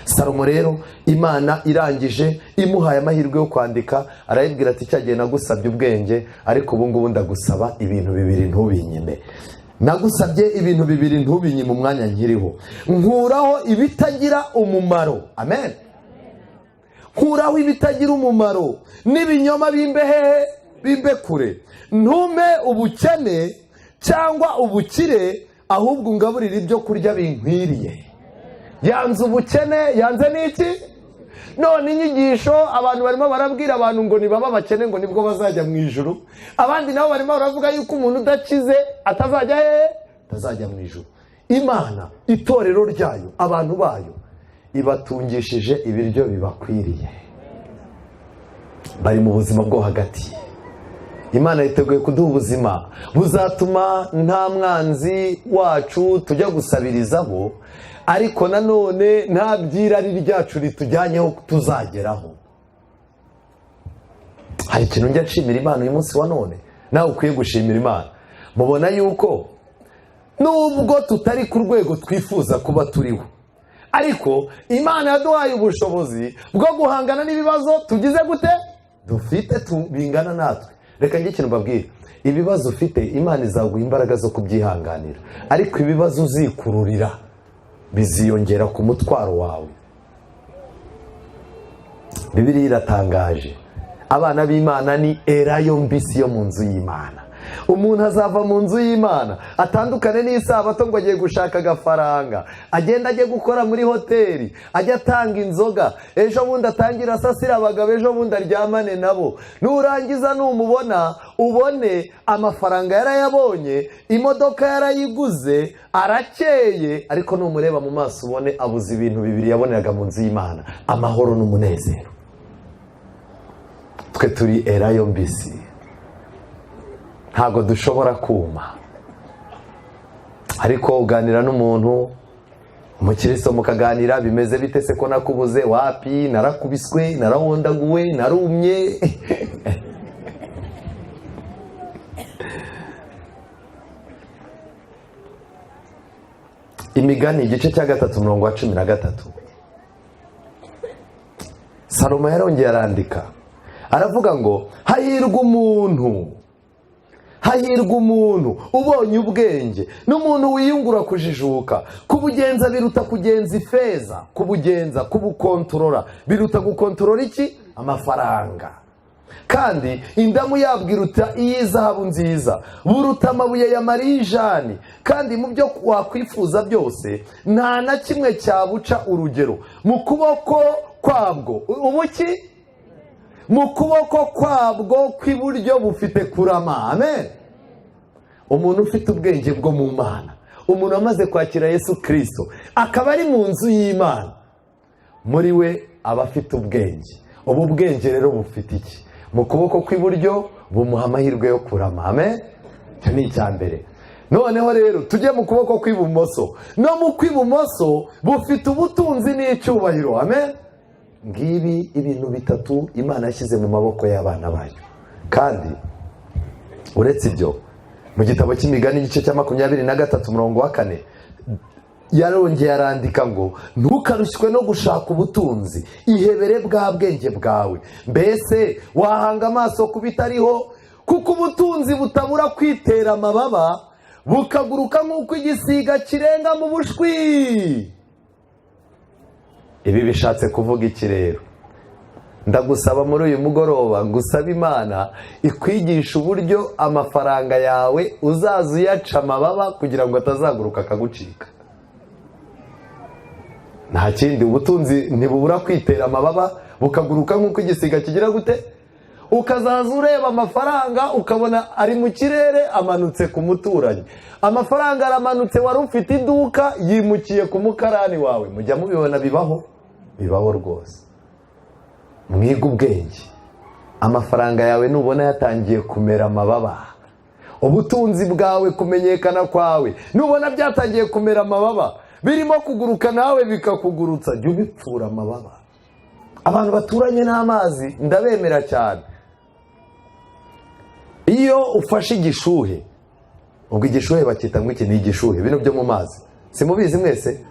Salomo rero, Imana irangije imuhaye amahirwe yo kwandika, arayibwira ati: "Cyagihe nagusabye ubwenge, ariko ubu ngubu ndagusaba ibintu bibiri, ntubinyime. Nagusabye ibintu bibiri, ntubinyime umwanya nkiriho. Nkuraho ibitagira umumaro." Amen. "Nkuraho ibitagira umumaro n'ibinyoma, bimbe hehe? Bimbe kure. Ntume ubukene cyangwa ubukire, ahubwo ungaburire ibyo kurya binkwiriye." Yanze ubukene, yanze n'iki? None inyigisho abantu barimo barabwira abantu ngo nibaba abakene ngo nibwo bazajya mu ijuru. Abandi nabo barimo baravuga yuko umuntu udakize atazajya hehe? Atazajya mu ijuru. Imana, itorero ryayo, abantu bayo, ibatungishije ibiryo bibakwiriye, bari mu buzima bwo hagati. Imana yiteguye kuduha ubuzima buzatuma nta mwanzi wacu tujya gusabirizaho, ariko nanone nta by'irari ryacu ritujyanyeho tuzageraho. Hari ikintu njya nshimira Imana uyu munsi wa none, nawe ukwiye gushimira Imana. Mubona yuko nubwo tutari ku rwego twifuza kuba turiho, ariko Imana yaduhaye ubushobozi bwo guhangana n'ibibazo tugize gute? Dufite bingana natwe. Reka njye ikintu mbabwira: ibibazo ufite, Imana izaguha imbaraga zo kubyihanganira, ariko ibibazo uzikururira biziyongera ku mutwaro wawe. Bibiliya iratangaje: abana b'Imana ni elayo mbisi yo mu nzu y'Imana. Umuntu azava mu nzu y'Imana, atandukane n'isabato, ngo agiye gushaka agafaranga, agenda ajye gukora muri hoteli, ajye atanga inzoga, ejo bundi atangira asasira abagabo, ejo bundi aryamane nabo. Nurangiza numubona, ubone amafaranga yarayabonye, imodoka yarayiguze, arakeye, ariko numureba mu maso ubone abuze ibintu bibiri yaboneraga mu nzu y'Imana: amahoro n'umunezero. Twe turi elayo mbisi, ntabwo dushobora kuma. Ariko uganira n'umuntu Umukristo mukaganira, bimeze bite se ko nakubuze? Wapi, narakubiswe, narahondaguwe, narumye. Imigani igice cya 3 umurongo wa 13, Salomo yarongeye arandika aravuga ngo hahirwa umuntu, hahirwa umuntu ubonye ubwenge n'umuntu wiyungura kujijuka. Kubugenza biruta kugenza ifeza, kubugenza kubukontorora biruta gukontorora iki? Amafaranga. Kandi indamu yabwo iruta iy'izahabu nziza, buruta amabuye ya marijani. Kandi mu byo wakwifuza byose nta na kimwe cyabuca urugero. Mu kuboko kwabwo ubuki, mu kuboko kwabwo kw'iburyo bufite kurama. Amen. Umuntu ufite ubwenge bwo mu Mana, umuntu wamaze kwakira Yesu Kristo akaba ari mu nzu y'Imana, muri we aba afite ubwenge. Ubu bwenge rero bufite iki? Mu kuboko kw'iburyo bumuha amahirwe yo kurama. Amen. Icyo ni icya mbere. Noneho rero tujye mu kuboko kw'ibumoso. No mu kw'ibumoso bufite ubutunzi n'icyubahiro. Amen. Ngibi ibintu bitatu Imana yashyize mu maboko y'abana bayo. Kandi uretse ibyo, mu gitabo cy'Imigani igice cya 23 umurongo wa 4, yarongeye arandika ngo ntukarushywe no gushaka ubutunzi, ihebere bwa bwenge bwawe. Mbese wahanga amaso ku bitariho? Kuko ubutunzi butabura kwitera amababa, bukaguruka nk'uko igisiga kirenga mu bushwi. Ibi bishatse kuvuga iki rero? Ndagusaba muri uyu mugoroba, ngusaba Imana ikwigisha uburyo amafaranga yawe uzaza uyaca amababa kugira ngo atazaguruka akagucika. Nta kindi, ubutunzi ntibubura kwitera amababa bukaguruka nk'uko igisiga kigira gute? Ukazaza ureba amafaranga ukabona ari mu kirere amanutse ku muturanyi. Amafaranga aramanutse, wari ufite iduka yimukiye ku mukarani wawe. Mujya mubibona, bibaho, bibaho rwose. Mwiga ubwenge. Amafaranga yawe nubona yatangiye kumera amababa, ubutunzi bwawe, kumenyekana kwawe, nubona byatangiye kumera amababa, birimo kuguruka nawe bikakugurutsa, jya ubipfura amababa. Abantu baturanye n'amazi ndabemera cyane. Iyo ufashe igishuhe, ubwo igishuhe bakita ngo iki? Ni igishuhe, bino byo mu mazi, simubizi mwese?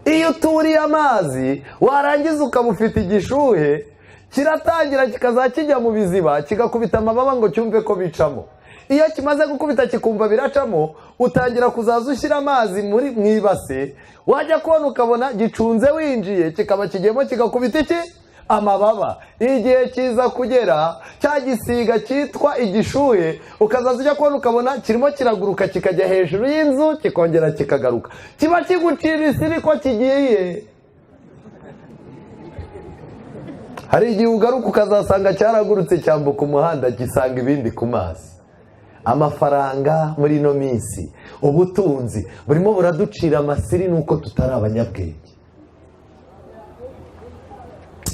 Iyo uturiye amazi warangiza ukaba ufite igishuhe, kiratangira kikazajya kijya mu biziba, kigakubita amababa ngo cyumve ko bicamo. Iyo kimaze gukubita kikumva biracamo, utangira kuzaza ushyira amazi muri mu ibase, wajya kubona ukabona gicunze winjiye, kikaba kigiyemo kigakubita iki? Amababa. Igihe kiza kugera cya gisiga cyitwa igishuhe, ukazaza ujya kubona ukabona kirimo kiraguruka kikajya hejuru y'inzu, kikongera kikagaruka, kiba kigucira isiri ko kigiye. Hari igihe ugaruka ukazasanga cyaragurutse cyambuka umuhanda gisanga ibindi ku mazi. Amafaranga muri ino minsi, ubutunzi burimo buraducira amasiri nuko tutari abanyabwenge.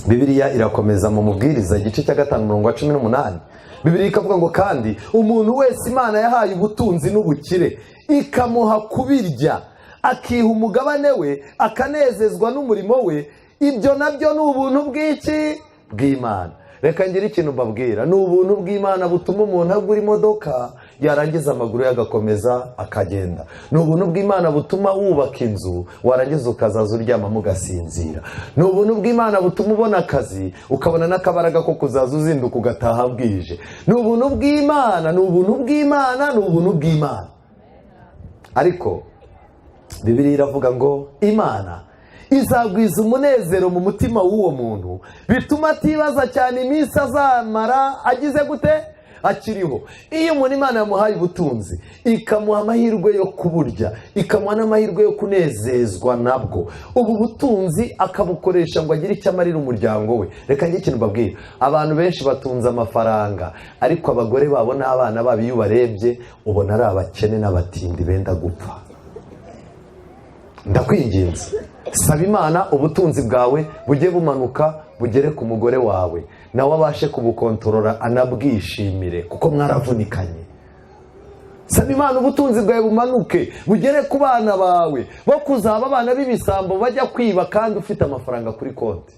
Bibiliya irakomeza mu Mubwiriza igice cya 5 umurongo wa 18. Bibiliya ikavuga ngo kandi umuntu wese Imana yahaye ubutunzi n'ubukire, ikamuha kubirya, akiha umugabane we, akanezezwa n'umurimo we, ibyo nabyo ni ubuntu bw'iki? Bw'Imana. Reka ngire ikintu mbabwira, ni ubuntu bw'Imana butuma umuntu agura imodoka yarangiza amaguru ye agakomeza akagenda. Ni ubuntu bw'Imana butuma wubaka inzu warangiza ukazaza uryamamo ugasinzira. Ni ubuntu bw'Imana butuma ubona akazi ukabona n'akabaraga ko kuzaza uzinduka ugataha bwije. Ni ubuntu bw'Imana, ni ubuntu bw'Imana, ni ubuntu bw'Imana. Ariko Bibiliya iravuga ngo Imana izagwiza umunezero mu mutima w'uwo muntu, bituma atibaza cyane iminsi azamara agize gute? Akiriho. Iyo umuntu Imana yamuhaye ubutunzi, ikamuha amahirwe yo kuburya, ikamuha n'amahirwe yo kunezezwa nabwo, ubu butunzi akabukoresha ngo agire icyo amarira umuryango we. Reka ngire ikintu mbabwira, abantu benshi batunze amafaranga, ariko abagore babo n'abana babo iyo ubarebye ubona ari abakene n'abatindi benda gupfa. Ndakwinginze, saba Imana ubutunzi bwawe bujye bumanuka bugere ku mugore wawe, nawe abashe kubukontorora anabwishimire, kuko mwaravunikanye. Saba Imana ubutunzi bwawe bumanuke bugere ku bana bawe, bo kuzaba abana b'ibisambo bajya kwiba kandi ufite amafaranga kuri konti.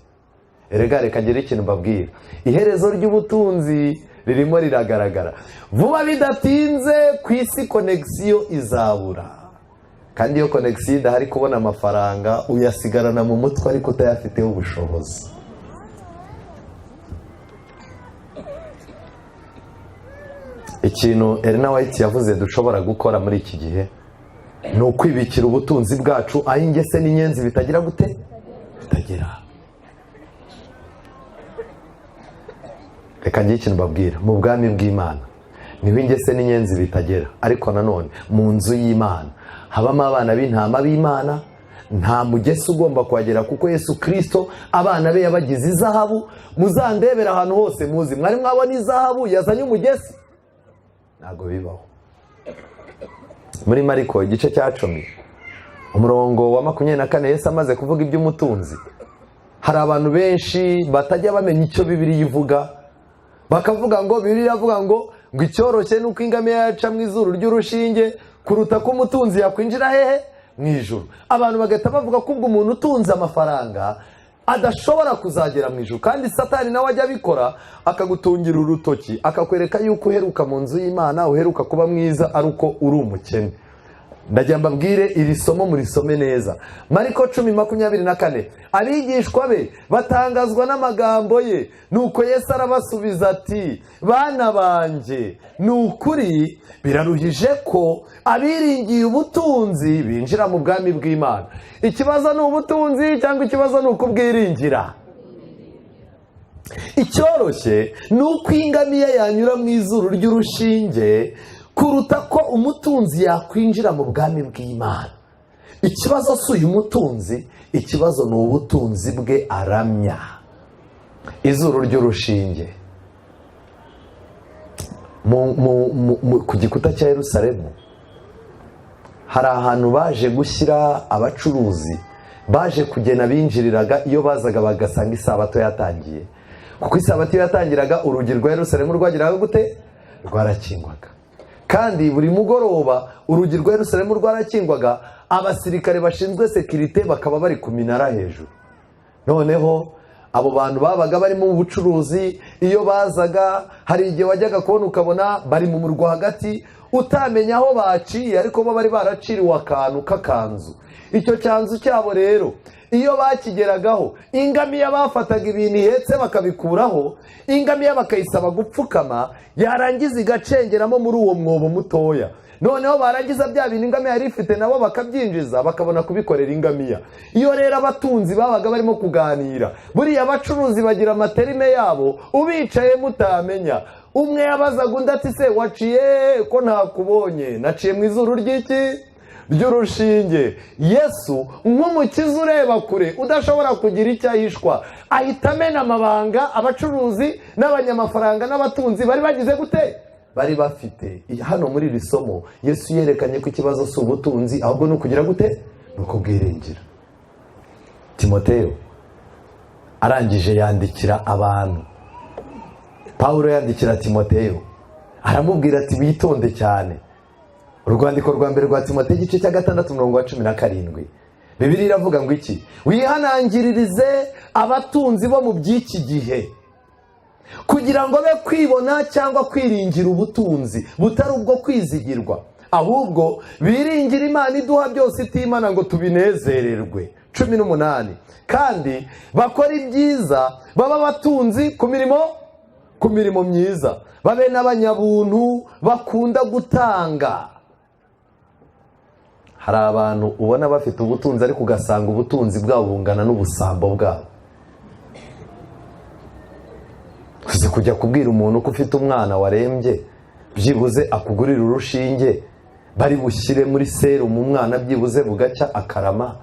Erega reka ngire ikintu mbabwira, iherezo ry'ubutunzi ririmo riragaragara vuba bidatinze. Ku isi connexion izabura, kandi iyo connexion idahari, kubona amafaranga uyasigarana mu mutwe ariko utayafiteho ubushobozi. Ikintu Elena White yavuze dushobora gukora muri iki gihe ni ukwibikira ubutunzi bwacu aho ingese n'inyenzi bitagira gute? Bitagera. Reka ngire ikintu mbabwira, mu bwami bw'Imana niho ingese n'inyenzi bitagera, ariko nanone mu nzu y'Imana habamo abana b'intama b'Imana. Nta mugesi ugomba kuhagera kuko Yesu Kirisito abana be yabagize izahabu. Muzandebera ahantu hose muzi, mwari mwabona izahabu yazanye umugesi? Ntabwo bibaho. Muri Mariko igice cya 10 umurongo wa 24, Yesu amaze kuvuga iby'umutunzi, hari abantu benshi batajya bamenya icyo Bibiliya ivuga, bakavuga ngo Bibiliya iravuga ngo icyoroshye ni uko ingamiya yaca mu izuru ry'urushinge kuruta ko umutunzi yakwinjira hehe? Mu ijuru. Abantu bagahita bavuga ko ubwo umuntu utunze amafaranga adashobora kuzagera mu ijuru. Kandi Satani nawe ajya abikora, akagutungira urutoki, akakwereka yuko uheruka mu nzu y'Imana, uheruka kuba mwiza ari uko uri umukene. Ndagira mbabwire iri somo murisome neza. Mariko 10:24, abigishwa be batangazwa n'amagambo ye, nuko Yesu arabasubiza ati: bana banjye, ni ukuri biraruhije ko abiringiye ubutunzi binjira mu bwami bw'Imana. Ikibazo ni ubutunzi cyangwa ikibazo ni ukubwiringira? Icyoroshye ni uko ingamiya yanyura mu izuru ry'urushinge kuruta ko umutunzi yakwinjira mu bwami bw'Imana. Ikibazo si uyu mutunzi, ikibazo ni ubutunzi bwe aramya. Izuru ry'urushinge ku gikuta cya Yerusalemu hari ahantu baje gushyira abacuruzi, baje kugena binjiriraga iyo bazaga bagasanga isabato yatangiye, kuko isabato iyo yatangiraga urugi rwa Yerusalemu rwagiraga gute? Rwarakingwaga. Kandi buri mugoroba urugi rwa Yerusalemu rwarakingwaga, abasirikare bashinzwe sekirite bakaba bari ku minara hejuru. Noneho abo bantu babaga bari mu bucuruzi, iyo bazaga hari igihe wajyaga kubona ukabona bari mu murwa hagati, utamenya aho baciye, ariko bo bari baraciriwe akantu k'akanzu. Icyo cyanzu cyabo rero iyo bakigeragaho, ingamiya bafataga ibintu ihetse bakabikuraho, ingamiya bakayisaba gupfukama, yarangiza igacengeramo muri uwo mwobo mutoya. Noneho barangiza bya bintu ingamiya yari ifite nabo bakabyinjiza, bakabona kubikorera ingamiya. Iyo rero abatunzi babaga barimo kuganira, buriya abacuruzi bagira amaterime yabo ubicaye mutamenya. Umwe yabazaga undi ati: se waciye ko ntakubonye? Naciye mu izuru ry'iki? Ry'urushinge. Yesu nk'umukiza ureba kure udashobora kugira icyo ahishwa, ahita amena amabanga abacuruzi n'abanyamafaranga n'abatunzi bari bagize gute? Bari bafite. Hano muri iri somo Yesu yerekanye ko ikibazo si ubutunzi, ahubwo ni ukugira gute? Ni ukubwiringira. Timoteyo arangije yandikira abantu, Pawulo yandikira Timoteyo aramubwira ati: witonde cyane. Urwandiko rwa mbere rwa Timoteyo igice cya 6 umurongo wa 17, Bibiliya iravuga ngo iki? Wihanangiririze abatunzi bo mu by'iki gihe, kugira ngo be kwibona cyangwa kwiringira ubutunzi butari ubwo kwizigirwa, ahubwo biringira Imana iduha byose itimana ngo tubinezererwe. 18, kandi bakora ibyiza, baba abatunzi ku mirimo myiza, babe n'abanyabuntu bakunda gutanga. Hari abantu ubona bafite ubutunzi, ariko ugasanga ubutunzi bwabo bungana n'ubusambo bwabo. Uzi kujya kubwira umuntu ko ufite umwana warembye, byibuze akugurira urushinge bari bushyire muri serumu umwana byibuze bugacya akarama,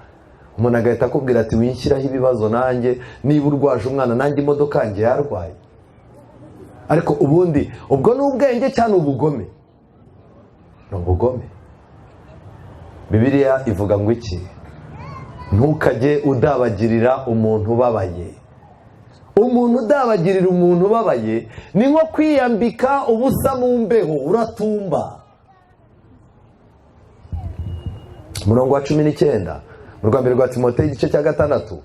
umuntu agahita akubwira ati: winshyiraho ibibazo nanjye, niba urwaje umwana nanjye imodoka yanjye yarwaye. Ariko ubundi ubwo ni ubwenge cyangwa ubugome? Ni ubugome. Bibiliya ivuga ngo iki? Ntukajye udabagirira umuntu ubabaye. Umuntu udabagirira umuntu ubabaye ni nko kwiyambika ubusa mu mbeho, uratumba. Umurongo wa 19 mu rwa mbere rwa Timoteyo, igice cya 6,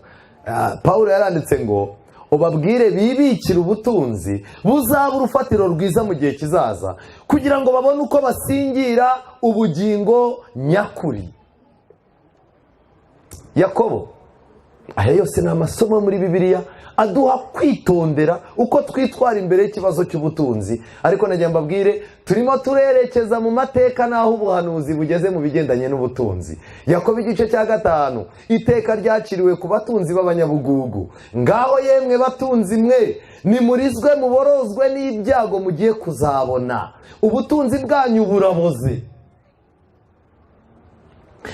Pawulo yaranditse ngo: "Ubabwire bibikire ubutunzi buzaba urufatiro rwiza mu gihe kizaza, kugira ngo babone uko basingira ubugingo nyakuri." Yakobo. Aya yose ni amasomo muri Bibiliya aduha kwitondera uko twitwara imbere y'ikibazo cy'ubutunzi. Ariko nagira mbabwire, turimo turerekeza mu mateka n'aho ubuhanuzi bugeze mu bigendanye n'ubutunzi. Yakobo igice cya 5, iteka ryaciriwe ku batunzi b'abanyabugugu: "Ngaho yemwe batunzi mwe, nimurizwe muborozwe n'ibyago mugiye kuzabona. Ubutunzi bwanyu buraboze,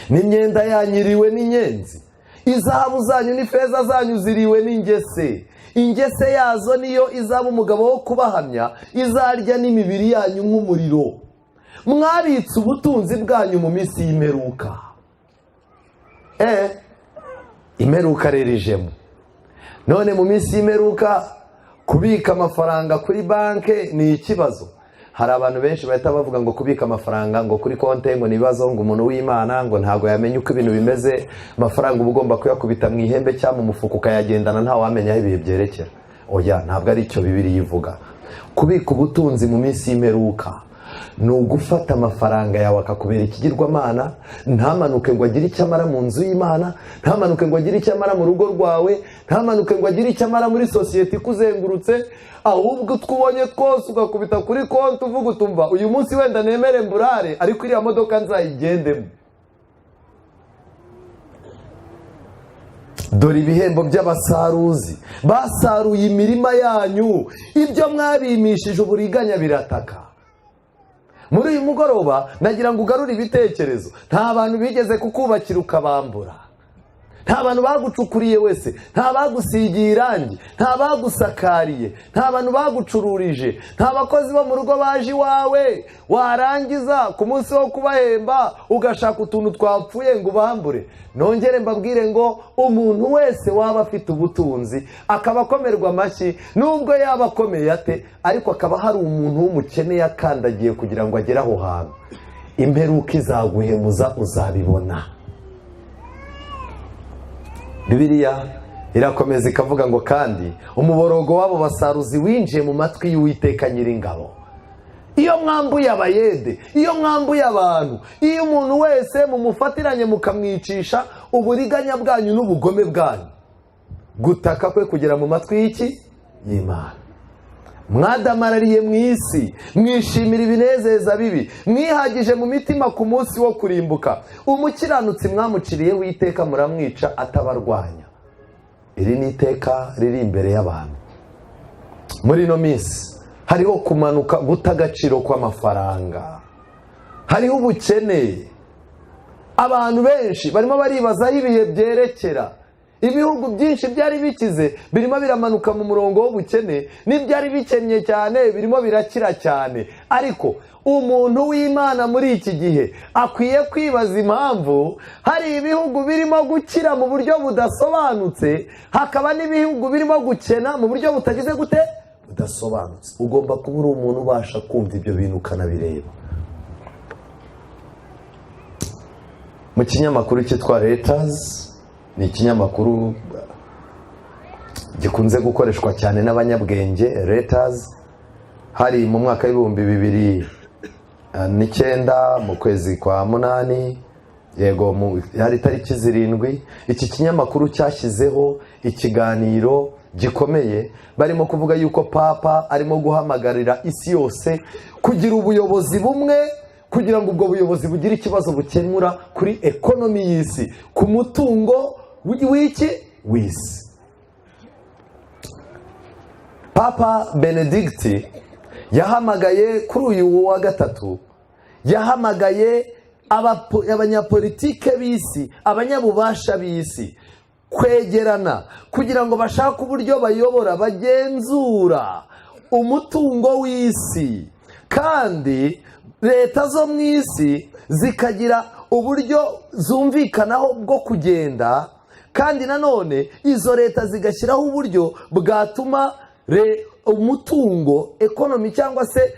n'imyenda yanyu iriwe n'inyenzi. Izahabu zanyu n'ifeza zanyu ziriwe n'ingese. Ingese yazo niyo izaba umugabo wo kubahamya, izarya n'imibiri yanyu nk'umuriro. Mwabitse ubutunzi bwanyu mu minsi y'imperuka." Imperuka rero ijemo none. Mu minsi y'imperuka, kubika amafaranga kuri banki ni ikibazo. Hari abantu benshi bahita bavuga ngo kubika amafaranga ngo kuri konti ngo ni ibibazo, ngo umuntu w'Imana ngo ntabwo yamenya uko ibintu bimeze. Amafaranga uba ugomba kuyakubita mu ihembe cyangwa mu mufuka ukayagendana, ntawamenya aho ibihe byerekera. Oya, ntabwo ari icyo Bibiliya ivuga. Kubika ubutunzi mu minsi y'imperuka ni ugufata amafaranga yawe akakubera ikigirwamana, ntamanuke ngo agire icyo amara mu nzu y'Imana, ntamanuke ngo agire icyo amara mu rugo rwawe, ntamanuke ngo agire icyo amara muri sosiyete ikuzengurutse. Ahubwo utwo ubonye twose ugakubita kuri konti, uvuga utumva: "Uyu munsi wenda nemere mburare, ariko iriya modoka nzayigendemo." Dore ibihembo by'abasaruzi basaruye imirima yanyu, ibyo mwabimishije uburiganya birataka. Muri uyu mugoroba nagira ngo ugarure ibitekerezo. Nta bantu bigeze kukubakira ukabambura, nta bantu bagucukuriye wese, nta bagusigiye irangi, nta bagusakariye, nta bantu bagucururije, nta bakozi bo mu rugo baje iwawe, warangiza ku munsi wo kubahemba ugashaka utuntu twapfuye ngo ubambure. Nongere mbabwire ngo umuntu wese waba afite ubutunzi akaba akomerwa amashyi, nubwo yaba akomeye ate, ariko akaba hari umuntu w'umukene yakandagiye kugira ngo agere aho hantu, imperuka izaguhemuza, uzabibona. Bibiliya irakomeza ikavuga ngo: "Kandi umuborogo w'abo basaruzi winjiye mu matwi y'Uwiteka Nyiringabo." Iyo mwambuye abayede, iyo mwambuye abantu, iyo umuntu wese mumufatiranye mukamwicisha uburiganya bwanyu n'ubugome bwanyu, gutaka kwe kugera mu matwi y'iki? Y'Imana. "Mwadamarariye mu isi, mwishimira ibinezeza bibi, mwihagije mu mitima ku munsi wo kurimbuka. Umukiranutsi mwamuciriyeho iteka, muramwica atabarwanya." Iri ni iteka riri imbere y'abantu. Muri ino minsi hariho kumanuka, guta agaciro kw'amafaranga, hariho ubukene. Abantu benshi barimo baribaza aho ibihe byerekera. Ibihugu byinshi byari bikize birimo biramanuka mu murongo w'ubukene, n'ibyari bikennye cyane birimo birakira cyane. Ariko umuntu w'Imana muri iki gihe akwiye kwibaza impamvu hari ibihugu birimo gukira mu buryo budasobanutse, hakaba n'ibihugu birimo gukena mu buryo butagize gute? Budasobanutse. Ugomba kuba uri umuntu ubasha kumva ibyo bintu ukanabireba. Mu kinyamakuru cyitwa Reuters, ni ikinyamakuru gikunze gukoreshwa cyane n'abanyabwenge, Reuters, hari mu mwaka w'2009 mu kwezi kwa 8, yego, hari itariki 7, iki kinyamakuru cyashyizeho ikiganiro gikomeye barimo kuvuga yuko Papa arimo guhamagarira isi yose kugira ubuyobozi bumwe, kugira ngo ubwo buyobozi bugire ikibazo bukemura kuri economy y'isi, ku mutungo w'iki? W'isi. Papa Benedicti yahamagaye kuri uyu wa gatatu, yahamagaye abanyapolitike b'isi, abanyabubasha b'isi, kwegerana kugira ngo bashake uburyo bayobora, bagenzura umutungo w'isi, kandi leta zo mu isi zikagira uburyo zumvikanaho bwo kugenda, kandi nanone izo leta zigashyiraho uburyo bwatuma umutungo, economy, cyangwa se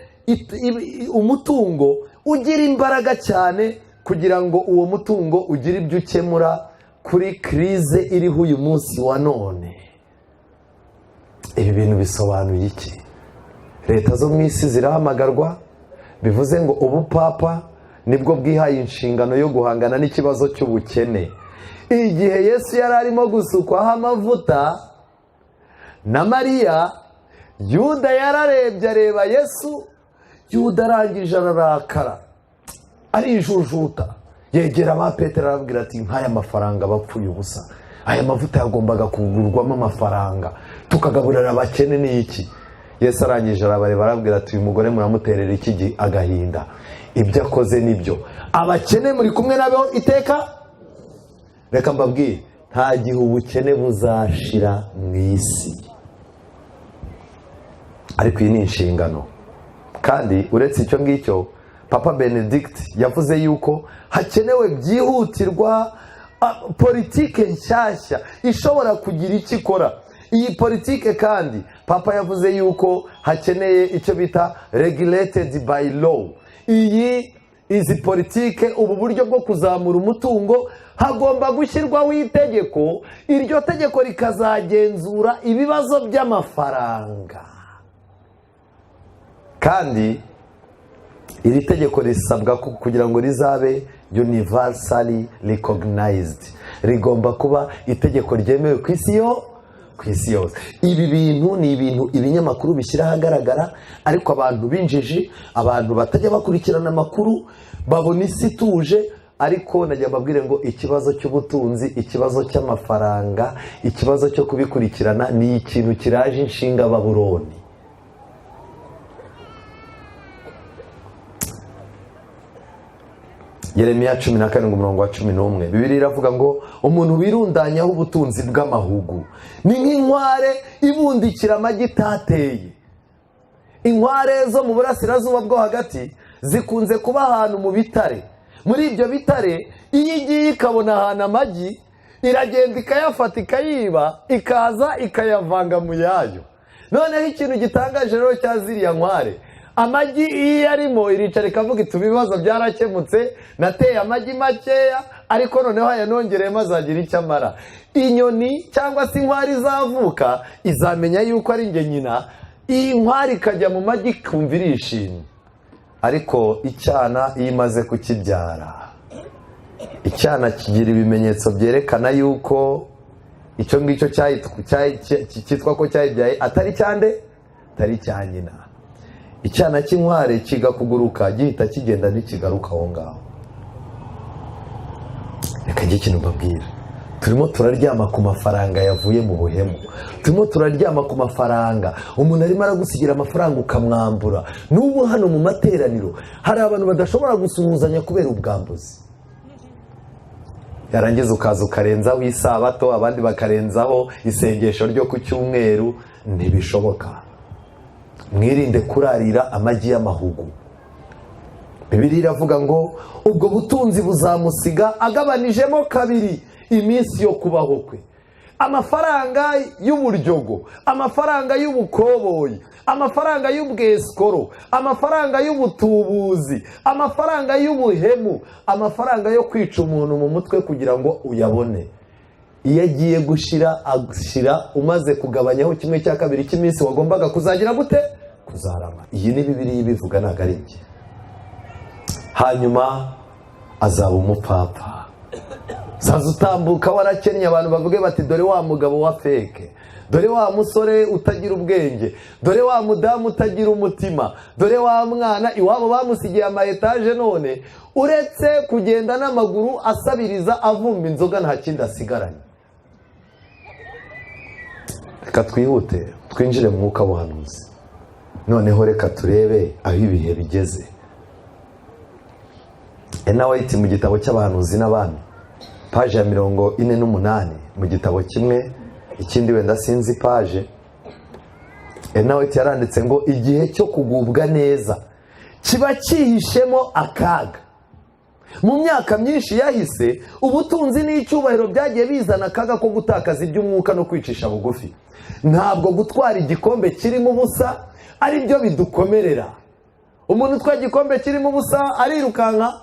umutungo ugira imbaraga cyane. Kugira ngo uwo mutungo ugire ibyo ukemura kuri crise iriho uyu munsi wa none. Ibi bintu bisobanuye iki? Leta zo mu isi zirahamagarwa. Bivuze ngo ubupapa nibwo bwihaye inshingano yo guhangana n'ikibazo cy'ubukene. Igihe Yesu yari arimo gusukwaho amavuta na Mariya, Yuda yararebye, areba Yesu. Yuda arangije ararakara, arijujuta, yegera ba Petero, arababwira ati: "Nk'aya mafaranga bapfuye ubusa. Aya mavuta yagombaga kugurwamo amafaranga tukagaburira abakene." Ni iki? Yesu arangije arabareba, arababwira ati: "Uyu mugore muramuterera iki agahinda? Ibyo akoze nibyo. Abakene muri kumwe nabo iteka." Reka mbabwire, nta gihe ubukene buzashira mu isi, ariko iyi ni inshingano. Kandi uretse icyo ngicyo, Papa Benedict yavuze yuko hakenewe byihutirwa politike nshyashya ishobora kugira icyo ikora. Iyi politike kandi, Papa yavuze yuko hakeneye icyo bita regulated by law. Izi politike, ubu buryo bwo kuzamura umutungo, hagomba gushyirwaho itegeko. Iryo tegeko rikazagenzura ibibazo by'amafaranga. Kandi iri tegeko risabwa kugira ngo rizabe universally recognized, rigomba kuba itegeko ryemewe ku isi yose. Ibi bintu ni ibintu ibinyamakuru bishyira ahagaragara, ariko abantu b'injiji, abantu batajya bakurikirana amakuru, babona isi ituje. Ariko najya mbabwire ngo ikibazo cy'ubutunzi, ikibazo cy'amafaranga, ikibazo cyo kubikurikirana ni ikintu kiraje inshinga Baburoni. Yeremiya 17, umurongo wa 11, Bibiliya iravuga ngo: "Umuntu wirundanyaho ubutunzi bw'amahugu ni nk'inkware ibundikira amagi itateye." Inkware zo mu Burasirazuba bwo Hagati zikunze kuba ahantu mu bitare. Muri ibyo bitare, iyo igiye ikabona ahantu amagi, iragenda ikayafata, ikayiba, ikaza ikayavanga mu yayo. Noneho ikintu gitangaje rero cya ziriya nkware, amagi iyo arimo, iricara ikavuga iti: "Ibibazo byarakemutse, nateye amagi makeya, ariko noneho aya nongereyemo azagira icyo amara. Inyoni cyangwa se inkware izavuka izamenya yuko ari njye nyina." Iyi nkware ikajya mu magi, ikumva irishimye. Ariko icyana, iyo imaze kukibyara, icyana kigira ibimenyetso byerekana yuko icyo ngicyo cyitwa ko cyayibyaye atari cyande, atari icya nyina. Icyana cy'inkware kiga kuguruka, gihita kigenda, ntikigaruka aho ngaho. Reka njye ikintu mbabwira: turimo turaryama ku mafaranga yavuye mu buhemu, turimo turaryama ku mafaranga. Umuntu arimo aragusigira amafaranga ukamwambura. N'ubu hano mu materaniro hari abantu badashobora gusuhuzanya kubera ubwambuzi. Yarangiza ukaza ukarenzaho isabato, abandi bakarenzaho isengesho ryo ku cyumweru. Ntibishoboka. Mwirinde kurarira amagi y'amahugu. Bibiliya iravuga ngo ubwo butunzi buzamusiga agabanijemo kabiri iminsi yo kubaho kwe. Amafaranga y'uburyogo, amafaranga y'ubukoboyi, amafaranga y'ubwesikoro, amafaranga y'ubutubuzi, amafaranga y'ubuhemu, amafaranga yo kwica umuntu mu mutwe kugira ngo uyabone, iyo agiye gushira, ashira umaze kugabanyaho 1/2 cy'iminsi wagombaga kuzagira gute? Kuzarama. Iyi ni Bibiliya ibivuga, ntabwo ari njye. Hanyuma azaba umupfapfa. Zaza utambuka warakennye, abantu bavuge bati: "Dore wa mugabo wa fake, dore wa musore utagira ubwenge, dore wa mudamu utagira umutima, dore wa mwana iwabo bamusigiye ama étage, none uretse kugenda n'amaguru asabiriza, avumba inzoga, nta kindi asigaranye." Reka twihute twinjire mu mwuka w'ubuhanuzi. Noneho reka turebe aho ibihe bigeze. Ellen White, mu gitabo cy'Abahanuzi n'Abami, paje ya 48 mu gitabo kimwe, ikindi wenda sinzi paje, Ellen White yaranditse ngo: "Igihe cyo kugubwa neza kiba cyihishemo akaga." Mu myaka myinshi yahise, ubutunzi n'icyubahiro byagiye bizana akaga ko gutakaza iby'umwuka no kwicisha bugufi. Ntabwo gutwara igikombe kirimo ubusa ari byo bidukomerera. Umuntu utwaye igikombe kirimo ubusa arirukanka.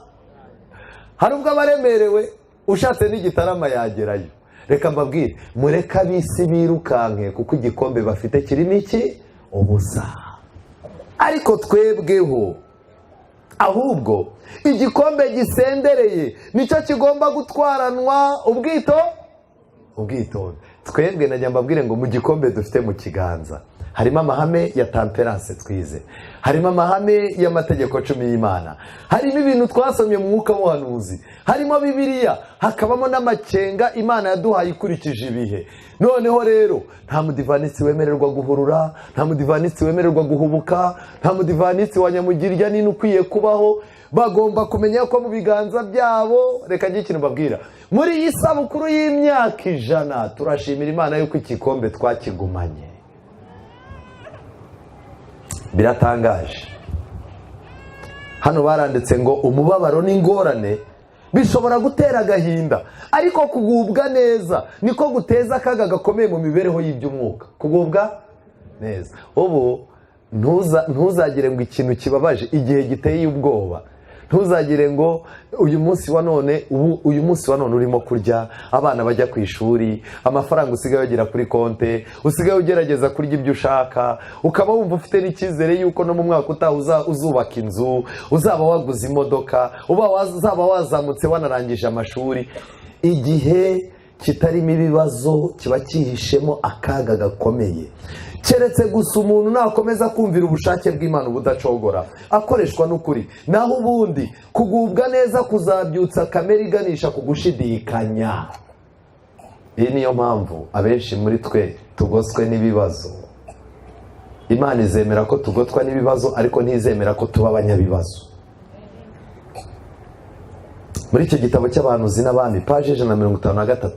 Hari ubwo aba aremerewe, ushatse n'igitarama yagerayo. Reka mbabwire, mureke ab'isi birukanke, kuko igikombe bafite kirimo iki? Ubusa. Ariko twebweho ahubwo igikombe gisendereye nicyo kigomba gutwaranwa ubwitonzi. Twebwe najya mbabwire ngo mu gikombe dufite mu kiganza harimo amahame ya temperance twize, harimo amahame y'amategeko 10 y'Imana, harimo ibintu twasomye mu mwuka w'ubuhanuzi, harimo Bibiliya, hakabamo n'amakenga Imana yaduhaye ikurikije ibihe. Noneho rero nta mudivanisi wemererwa guhurura, nta mudivanisi wemererwa guhubuka, nta mudivanisi wa nyamugirya nini ukwiye kubaho. Bagomba kumenya ko mu biganza byabo, reka njye ikintu mbabwira, muri iyi sabukuru y'imyaka 100 turashimira Imana yuko igikombe twakigumanye. Biratangaje, hano baranditse ngo umubabaro n'ingorane bishobora gutera agahinda, ariko kugubwa neza niko guteza akaga gakomeye mu mibereho y'iby'umwuka. Kugubwa neza, ubu ntuzagire ngo ikintu kibabaje igihe giteye ubwoba, ntuzagire ngo uyu munsi wa none, ubu uyu munsi wa none urimo kurya, abana bajya ku ishuri, amafaranga usigaye ugira kuri konte, usigaye ugerageza kurya ibyo ushaka, ukaba wumva ufite n'icyizere yuko no mu mwaka utaha uzubaka inzu, uzaba waguze imodoka, uzaba wazamutse, wanarangije amashuri. Igihe kitarimo ibibazo kiba cyihishemo akaga gakomeye, keretse gusa umuntu nakomeza kumvira ubushake bw'Imana ubudacogora, akoreshwa n'ukuri. Naho ubundi kugubwa neza kuzabyutsa kamere iganisha ku gushidikanya. Iyi niyo mpamvu abenshi muri twe tugoswe n'ibibazo. Imana izemera ko tugotwa n'ibibazo, ariko ntizemera ko tuba abanyabibazo. Muri icyo gitabo cy'Abahanuzi n'Abami, paje 153,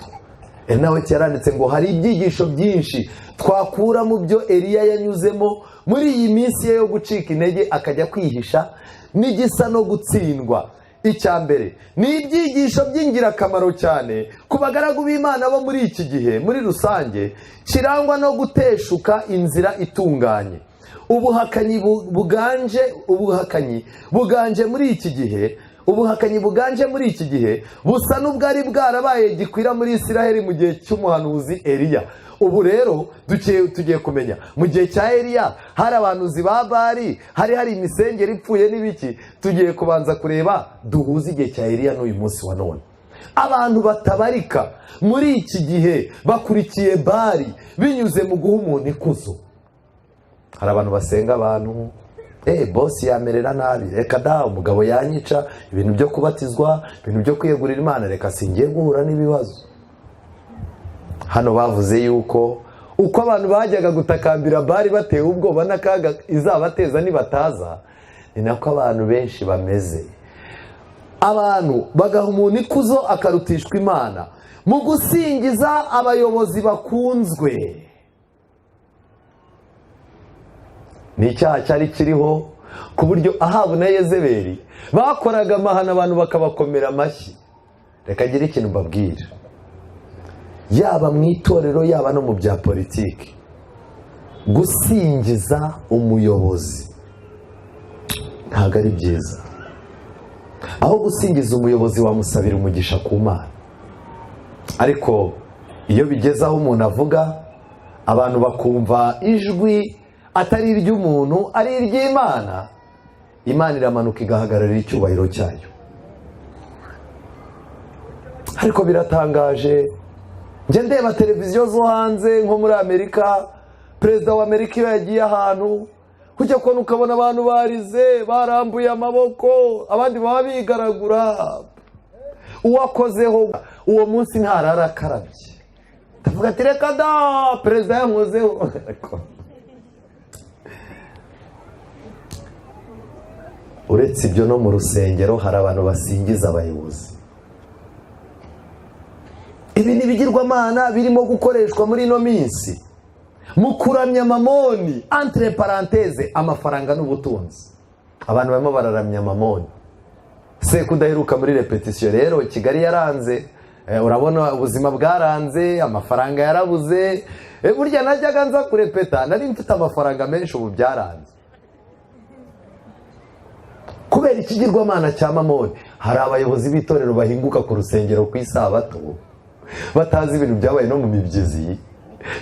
nawe yaranditse ngo hari ibyigisho byinshi twakura mu byo Eliya yanyuzemo muri iyi minsi ye yo gucika intege akajya kwihisha n'igisa no gutsindwa. Icya mbere ni ibyigisho by'ingirakamaro cyane ku bagaragu b'Imana bo muri iki gihe muri rusange kirangwa no guteshuka inzira itunganye. Ubuhakanyi buganje, ubuhakanyi buganje muri iki gihe, ubuhakanyi buganje muri iki gihe busa n'ubwari bwarabaye gikwira muri Isiraheli mu gihe cy'umuhanuzi Eliya. Ubu rero tugiye kumenya mu gihe cya Eliya hari abahanuzi ba Bari, hari imisengere ipfuye n'ibiki. Tugiye kubanza kureba duhuze igihe cya Eliya n'uyu munsi wa none. Abantu batabarika muri iki gihe bakurikiye Bari binyuze mu guha umuntu ikuzo. Hari abantu basenga abantu, bosi yamerera nabi, reka da, umugabo yanyica, ibintu byo kubatizwa, ibintu byo kwiyegurira Imana, reka singiye guhura n'ibibazo. Hano bavuze yuko uko abantu bajyaga gutakambira Bari batewe ubwoba n'akaga izabateza nibataza, ni nako abantu benshi bameze. Abantu bagaha umuntu ikuzo akarutishwa Imana mu gusingiza abayobozi bakunzwe. Ni icyaha cyari kiriho ku buryo Ahabu na Yezebeli bakoraga amahano abantu bakabakomera amashyi. Reka ngire ikintu mbabwira, yaba mu itorero, yaba no mu bya politiki, gusingiza umuyobozi ntabwo ari byiza. Aho gusingiza umuyobozi wamusabira umugisha ku Mana. Ariko iyo bigeze aho umuntu avuga, abantu bakumva ijwi atari iry'umuntu, ari iry'Imana, Imana iramanuka igahagararira icyubahiro cyayo. Ariko biratangaje, njya ndeba televiziyo zo hanze nko muri Amerika, perezida wa Amerika iyo yagiye ahantu, ujya kubona ukabona abantu barize, barambuye amaboko, abandi baba bigaragura. Uwakozeho uwo munsi ntarara akarabye, ndavuga ati reka da, perezida yankozeho. Uretse ibyo, no mu rusengero hari abantu basingiza abayobozi. Ibi ni ibigirwamana birimo gukoreshwa muri ino minsi mu kuramya Mamoni, entre parenthèses amafaranga n'ubutunzi. Abantu barimo bararamya Mamoni. Se kudaheruka muri repetisiyo rero, Kigali yaranze, urabona ubuzima bwaranze, amafaranga yarabuze. Burya najyaga nza kurepeta nari mfite amafaranga menshi, ubu byaranze kubera ikigirwamana cya Mamoni. Hari abayobozi b'itorero bahinguka ku rusengero ku isabato batazi ibintu byabaye no mu mibyizi,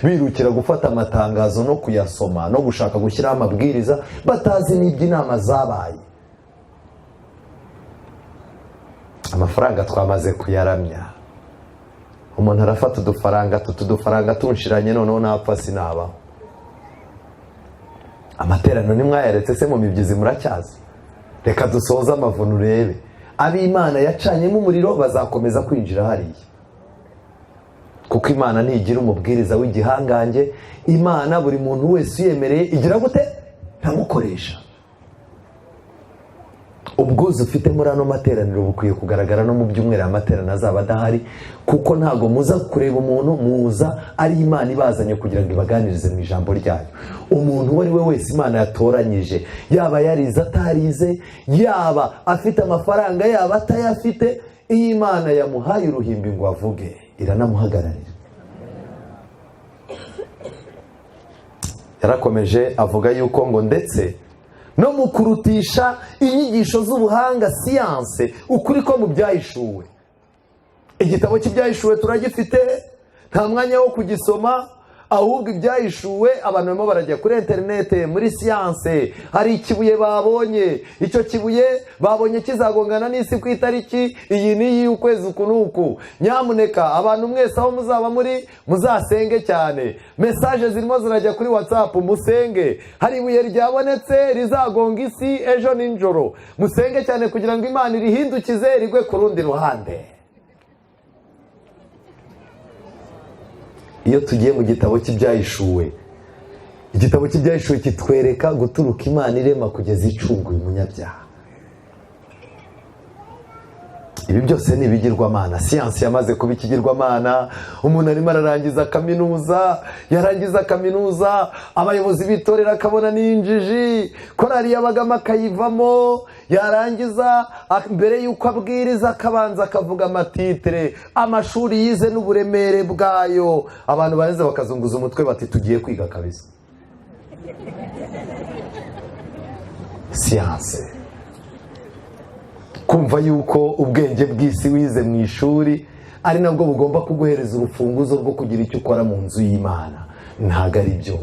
birukira gufata amatangazo no kuyasoma no gushaka gushyiraho amabwiriza, batazi n'iby'inama zabaye. Amafaranga twamaze kuyaramya, umuntu arafata udufaranga tutudufaranga tunshiranye, noneho napfa sinabaho. Amateraniro ntimwayaretse se mu mibyizi muracyaza? Reka dusoze amavuno urebe ab'Imana yacanyemo umuriro bazakomeza kwinjira hariya, kuko Imana ntigira umubwiriza w'igihangange. Imana buri muntu wese uyemereye igira gute? Ntamukoresha. Ubwuzu ufite muri ano materaniro bukwiye kugaragara no mu byumweru amateraniro azaba adahari, kuko ntabwo muza kureba umuntu, muza ari Imana ibazanye kugira ngo ibaganirize mu ijambo ryayo. Umuntu uwo ari we wese Imana yatoranyije, yaba yarize atarize, yaba afite amafaranga, yaba atayafite, iyo Imana yamuhaye uruhimbi ngo avuge, iranamuhagararira. Yarakomeje avuga yuko ngo ndetse no mu kurutisha inyigisho z'ubuhanga, siyanse, ukuri ko mu byahishuwe. Igitabo cy'ibyahishuwe turagifite, nta mwanya wo kugisoma, ahubwo ibyahishuwe abantu barimo barajya kuri interinete, muri siyanse. Hari ikibuye babonye, icyo kibuye babonye kizagongana n'isi ku itariki iyi n'iyi y'ukwezi uku n'uku. Nyamuneka abantu mwese aho muzaba muri muzasenge cyane. Mesaje zirimo zirajya kuri WhatsApp, musenge. Hari ibuye ryabonetse rizagonga isi ejo nijoro, musenge cyane kugira ngo Imana irihindukize rigwe ku rundi ruhande. Iyo tugiye mu gitabo cy'ibyahishuwe, igitabo cy'ibyahishuwe kitwereka guturuka Imana irema kugeza icunguye umunyabyaha. Ibi byose ni ibigirwamana. Siyansi yamaze kuba ikigirwamana. Umuntu arimo ararangiza kaminuza, yarangiza kaminuza abayobozi b'itorero akabona n'injiji, korali yabagamo akayivamo, yarangiza mbere y'uko abwiriza akabanza akavuga amatitire, amashuri yize n'uburemere bwayo. Abantu barangiza bakazunguza umutwe bati tugiye kwiga kabisa. Siyanse, kumva yuko ubwenge bw'isi wize mu ishuri ari nabwo bugomba kuguhereza urufunguzo rwo kugira icyo ukora mu nzu y'Imana, ntabwo ari byo.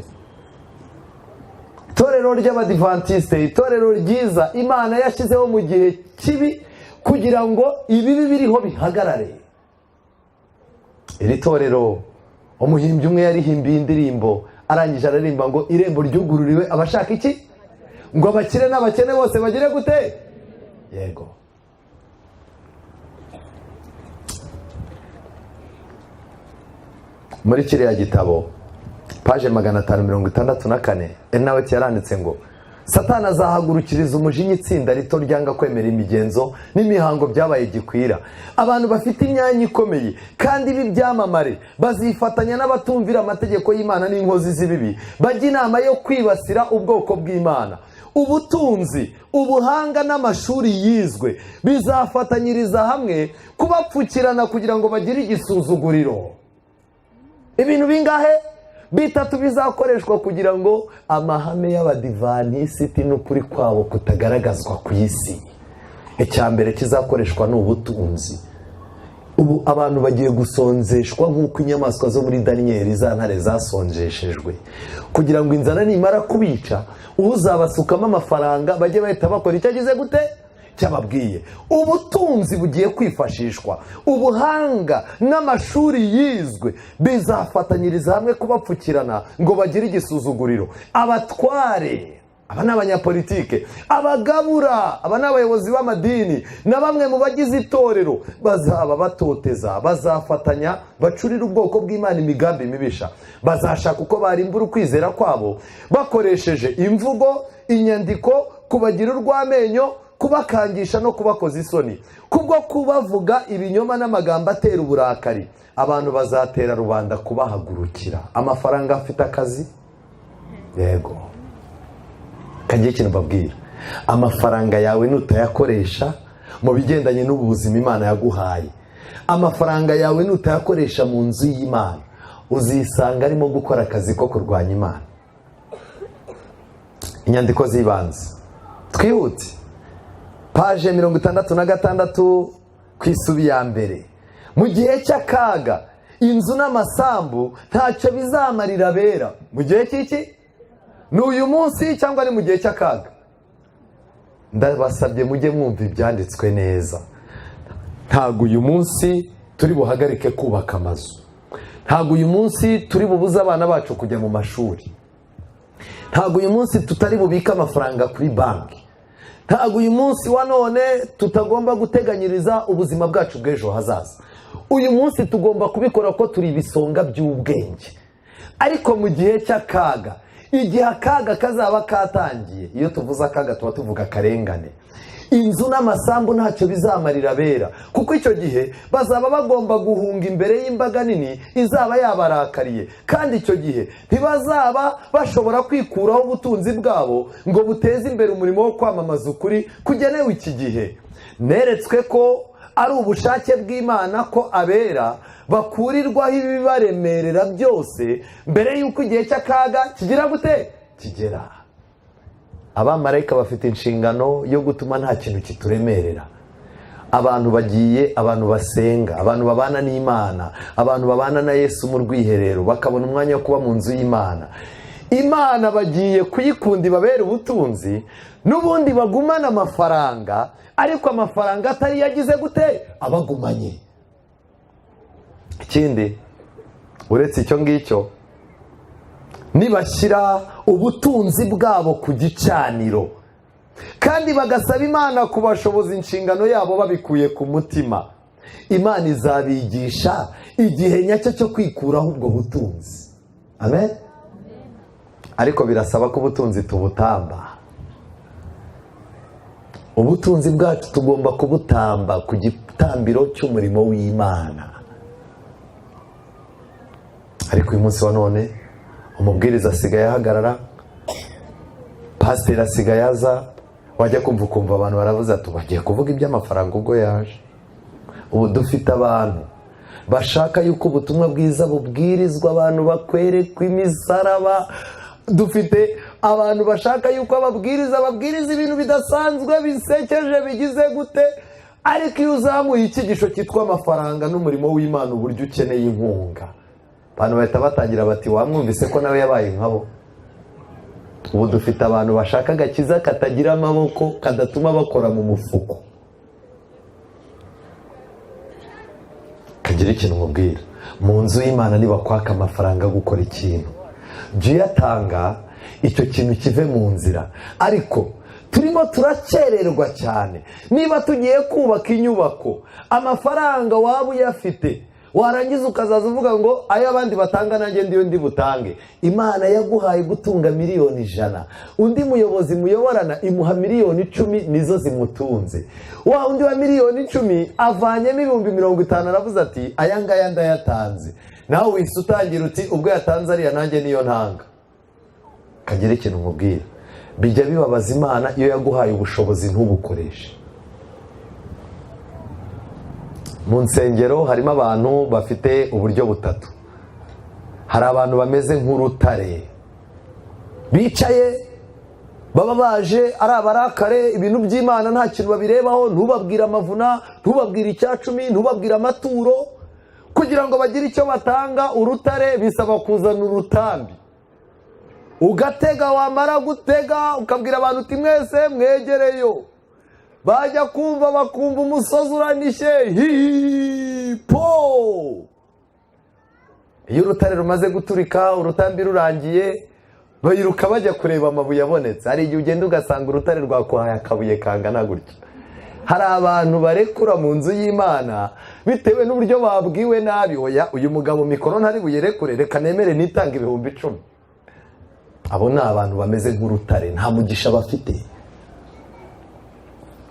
Itorero ry'Abadivantisite, itorero ryiza Imana yashyizeho mu gihe kibi kugira ngo ibibi biriho bihagarare. Iri torero umuhimbyi umwe yarihimbiye indirimbo, arangije araririmba ngo irembo ryugururiwe abashaka iki? Ngo abakire n'abakene bose bagire gute? Yego. Muri kiriya gitabo paje 564, nawe yaranditse ngo Satani azahagurukiriza umujinya itsinda rito ryanga kwemera imigenzo n'imihango byabaye gikwira. Abantu bafite imyanya ikomeye kandi b'ibyamamare bazifatanya n'abatumvira amategeko y'Imana n'inkozi z'ibibi, bajya inama yo kwibasira ubwoko bw'Imana. Ubutunzi, ubuhanga n'amashuri yizwe bizafatanyiriza hamwe kubapfukirana kugira ngo bagire igisuzuguriro. Ibintu bingahe? Bitatu bizakoreshwa kugira ngo amahame y'Abadivantisiti n'ukuri kwabo kutagaragazwa ku isi. Icya mbere kizakoreshwa ni ubutunzi. Ubu abantu bagiye gusonzeshwa nk'uko inyamaswa zo muri Daniyeli za ntare zasonjeshejwe, kugira ngo inzara nimara kubica uzabasukamo amafaranga bajye bahita bakora icyo agize gute cyababwiye. Ubutunzi bugiye kwifashishwa, ubuhanga n'amashuri yizwe bizafatanyiriza hamwe kubapfukirana ngo bagire igisuzuguriro. Abatware, aba ni abanyapolitike, abagabura, aba ni abayobozi b'amadini na bamwe mu bagize itorero bazaba batoteza, bazafatanya bacurira ubwoko bw'Imana imigambi mibisha. Bazashaka uko barimbura ukwizera kwabo bakoresheje imvugo, inyandiko, kubagira urw'amenyo, kubakangisha no kubakoza isoni, kubwo kubavuga ibinyoma n'amagambo atera uburakari. Abantu bazatera rubanda kubahagurukira. Amafaranga afite akazi? Yego. Kagiye ikintu mbabwira, amafaranga yawe nutayakoresha mu bigendanye n'ubuzima Imana yaguhaye, amafaranga yawe nutayakoresha mu nzu y'Imana, uzisanga arimo gukora akazi ko kurwanya Imana. Inyandiko z'ibanze twihute. Page 66 ku isubi ya mbere. Mu gihe cy'akaga, inzu n'amasambu ntacyo bizamarira abera. Mu gihe cy'iki? Ni uyu munsi cyangwa ni mu gihe cy'akaga? Ndabasabye mujye mwumva ibyanditswe neza. Ntabwo uyu munsi turi buhagarike kubaka amazu, ntabwo uyu munsi turi bubuze abana bacu kujya mu mashuri, ntabwo uyu munsi tutari bubike amafaranga kuri banki, ntabwo uyu munsi wa none tutagomba guteganyiriza ubuzima bwacu bw'ejo hazaza. Uyu munsi tugomba kubikora ko turi ibisonga by'ubwenge. Ariko mu gihe cy'akaga, igihe akaga kazaba katangiye, iyo tuvuze akaga tuba tuvuga akarengane, inzu n'amasambu ntacyo bizamarira abera, kuko icyo gihe bazaba bagomba guhunga imbere y'imbaga nini izaba yabarakariye, kandi icyo gihe ntibazaba bashobora kwikuraho ubutunzi bwabo ngo buteze imbere umurimo wo kwamamaza ukuri kugenewe iki gihe. Neretswe ko ari ubushake bw'Imana ko abera bakurirwaho ibibaremerera byose mbere y'uko igihe cy'akaga kigira gute? Kigera. Abamarayika bafite inshingano yo gutuma nta kintu kituremerera. Abantu bagiye, abantu basenga, abantu babana n'Imana, abantu babana na Yesu mu rwiherero, bakabona umwanya wo kuba mu nzu y'Imana, Imana bagiye kuyikunda ibabera ubutunzi. N'ubundi bagumana amafaranga, ariko amafaranga atari yagize gute? Abagumanye. Ikindi uretse icyo ngicyo, nibashyira ubutunzi bwabo ku gicaniro kandi bagasaba Imana kubashoboza inshingano yabo babikuye ku mutima, Imana izabigisha igihe nyacyo cyo kwikuraho ubwo butunzi. Amen. Ariko birasaba ko ubutunzi tubutamba. Ubutunzi bwacu tugomba kubutamba ku gitambiro cy'umurimo w'Imana. Ariko uyu munsi wa none umubwiriza asigaye ahagarara, pasiteri asigaye aza, wajya kumva ukumva abantu baravuze ati: "Bagiye kuvuga iby'amafaranga ubwo yaje." Ubu dufite abantu bashaka yuko ubutumwa bwiza bubwirizwa abantu bakwerekwa imisaraba. Dufite abantu bashaka yuko ababwiriza babwiriza ibintu bidasanzwe, bisekeje, bigize gute. Ariko iyo uzamuye icyigisho cyitwa amafaranga n'umurimo w'Imana, uburyo ukeneye inkunga, abantu bahita batangira bati: "Wamwumvise ko nawe yabaye nkabo?" Ubu dufite abantu bashaka agakiza katagira amaboko, kadatuma bakora mu mufuko. Kagira ikintu mubwira: mu nzu y'Imana nibakwaka amafaranga yo gukora ikintu, jya uyatanga, icyo kintu kive mu nzira. Ariko turimo turakererwa cyane. Niba tugiye kubaka inyubako, amafaranga waba uyafite, warangiza ukazaza uvuga ngo ayo abandi batanga nanjye ndiyo ndi butange. Imana yaguhaye gutunga miliyoni 100, undi muyobozi muyoborana imuha miliyoni 10, nizo zimutunze. Wa undi wa miliyoni 10 avanyemo 50,000, aravuze ati: "Aya ngaya ndayatanze." Nawe wihise utangira uti: "Ubwo yatanze ariya, nanjye niyo ntanga." Kagire ikintu nkubwira: bijya bibabaza Imana iyo yaguhaye ubushobozi ntubukoreshe. Mu nsengero harimo abantu bafite uburyo butatu. Hari abantu bameze nk'urutare, bicaye, baba baje ari abarakare, ibintu by'Imana nta kintu babirebaho. Ntubabwire amavuna, ntubabwire icyacumi, ntubabwire amaturo. Kugira ngo bagire icyo batanga, urutare bisaba kuzana urutambi, ugatega. Wamara gutega, ukabwira abantu uti: "Mwese mwegereyo." Bajya kumva bakumva umusozi uranishe hipo. Iyo urutare rumaze guturika, urutambi rurangiye, bayiruka bajya kureba amabuye abonetse. Hari igihe ugenda ugasanga urutare rwakuhaye akabuye kangana gutya. Hari abantu barekura mu nzu y'Imana bitewe n'uburyo babwiwe nabi: "Oya, uyu mugabo mikoro ntari buyerekure, reka nemere nitanga 10,000." Abo ni abantu bameze nk'urutare, nta mugisha bafite.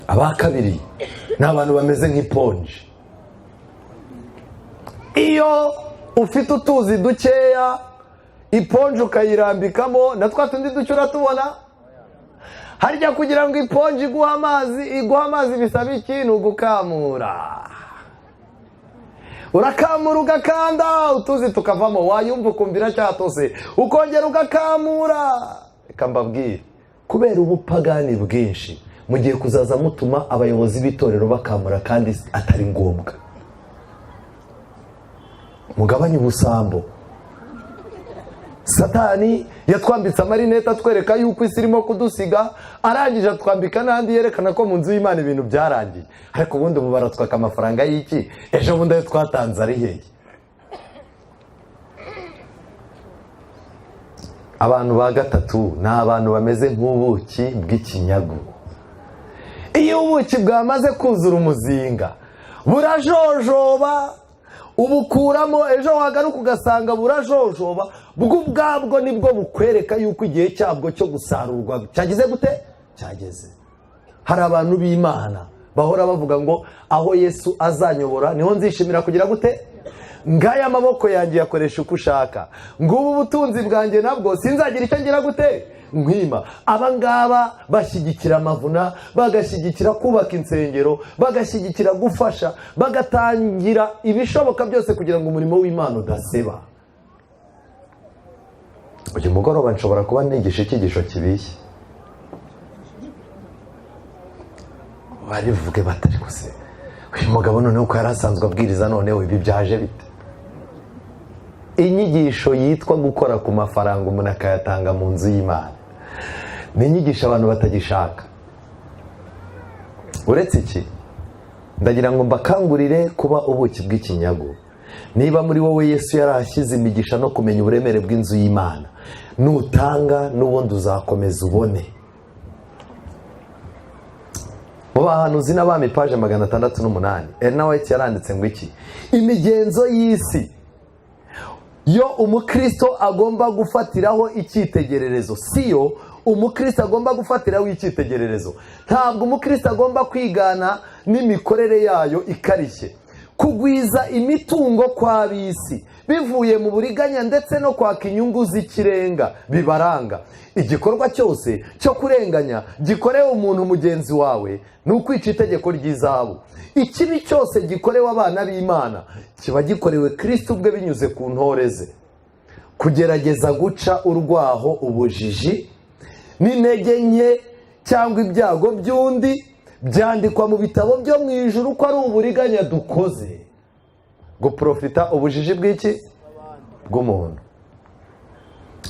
Aba kabiri ni abantu bameze nk'iponji. Iyo ufite utuzi dukeya, iponji ukayirambikamo na twa tundi duke uratubona. Harya kugira ngo iponji iguhe amazi, iguhe amazi bisaba iki? Ni ugukamura. Urakamura, ugakanda, utuzi tukavamo, wayumva ukumva iracyatose, ukongera ugakamura. Reka mbabwire, kubera ubupagani bwinshi Mugiye kuzaza mutuma abayobozi b'itorero bakamura kandi atari ngombwa. Mugabanye ubusambo. Satani yatwambitse amarinete atwereka yuko isi irimo kudusiga, arangije atwambika n'andi yerekana ko mu nzu y'Imana ibintu byarangiye. Ariko ubundi ubu baratwaka amafaranga y'iki? Ejo bundi ayo twatanze ari hehe? Abantu ba gatatu ni abantu bameze nk'ubuki bw'ikinyagu. Iyo ubuki bwamaze kuzura umuzinga burajojoba, ubukuramo, ejo wagaruka ugasanga burajojoba. Bwo ubwabwo nibwo bukwereka yuko igihe cyabwo cyo gusarurwa cyagize gute? Cyageze. Hari abantu b'Imana bahora bavuga ngo aho Yesu azanyobora niho nzishimira kugira gute? Ngaya amaboko yanjye yakoresha uko ushaka, ngubu ubutunzi bwanjye nabwo sinzagira icyo ngira gute? Nkwima. Aba ngaba bashyigikira amavuna, bagashyigikira kubaka insengero, bagashyigikira gufasha, bagatangira ibishoboka byose kugira ngo umurimo w'Imana udaseba. Uyu mugoroba nshobora kuba nigisha icyigisho kibishye, barivuge batari kuse uyu mugabo noneho ko yari asanzwe abwiriza, noneho ibi byaje bite? Inyigisho yitwa gukora ku mafaranga umuntu akayatanga mu nzu y'Imana ni inyigisho abantu batagishaka. Uretse iki, ndagira ngo mbakangurire kuba ubuki bw'ikinyagu. Niba muri wowe Yesu yarahashyize imigisha no kumenya uburemere bw'inzu y'Imana, nutanga n'ubundi uzakomeza ubone. Mu bahanuzi n'abami paje 608, Ellen White yaranditse ngo iki: imigenzo y'isi yo umukristo agomba gufatiraho icyitegererezo si yo umukristo agomba gufatiraho icyitegererezo. Ntabwo umukristo agomba kwigana n'imikorere yayo ikarishye. Kugwiza imitungo kw'ab'isi bivuye mu buriganya ndetse no kwaka inyungu z'ikirenga bibaranga. Igikorwa cyose cyo kurenganya gikorewe umuntu mugenzi wawe ni ukwica itegeko ry'izahabu. Ikibi cyose gikorewe abana b'Imana kiba gikorewe Kristo ubwe binyuze ku ntore ze. Kugerageza guca urwaho ubujiji n'intege nke cyangwa ibyago by'undi byandikwa mu bitabo byo mu ijuru ko ari uburiganya dukoze. Guprofita ubujiji bw'iki? Bw'umuntu.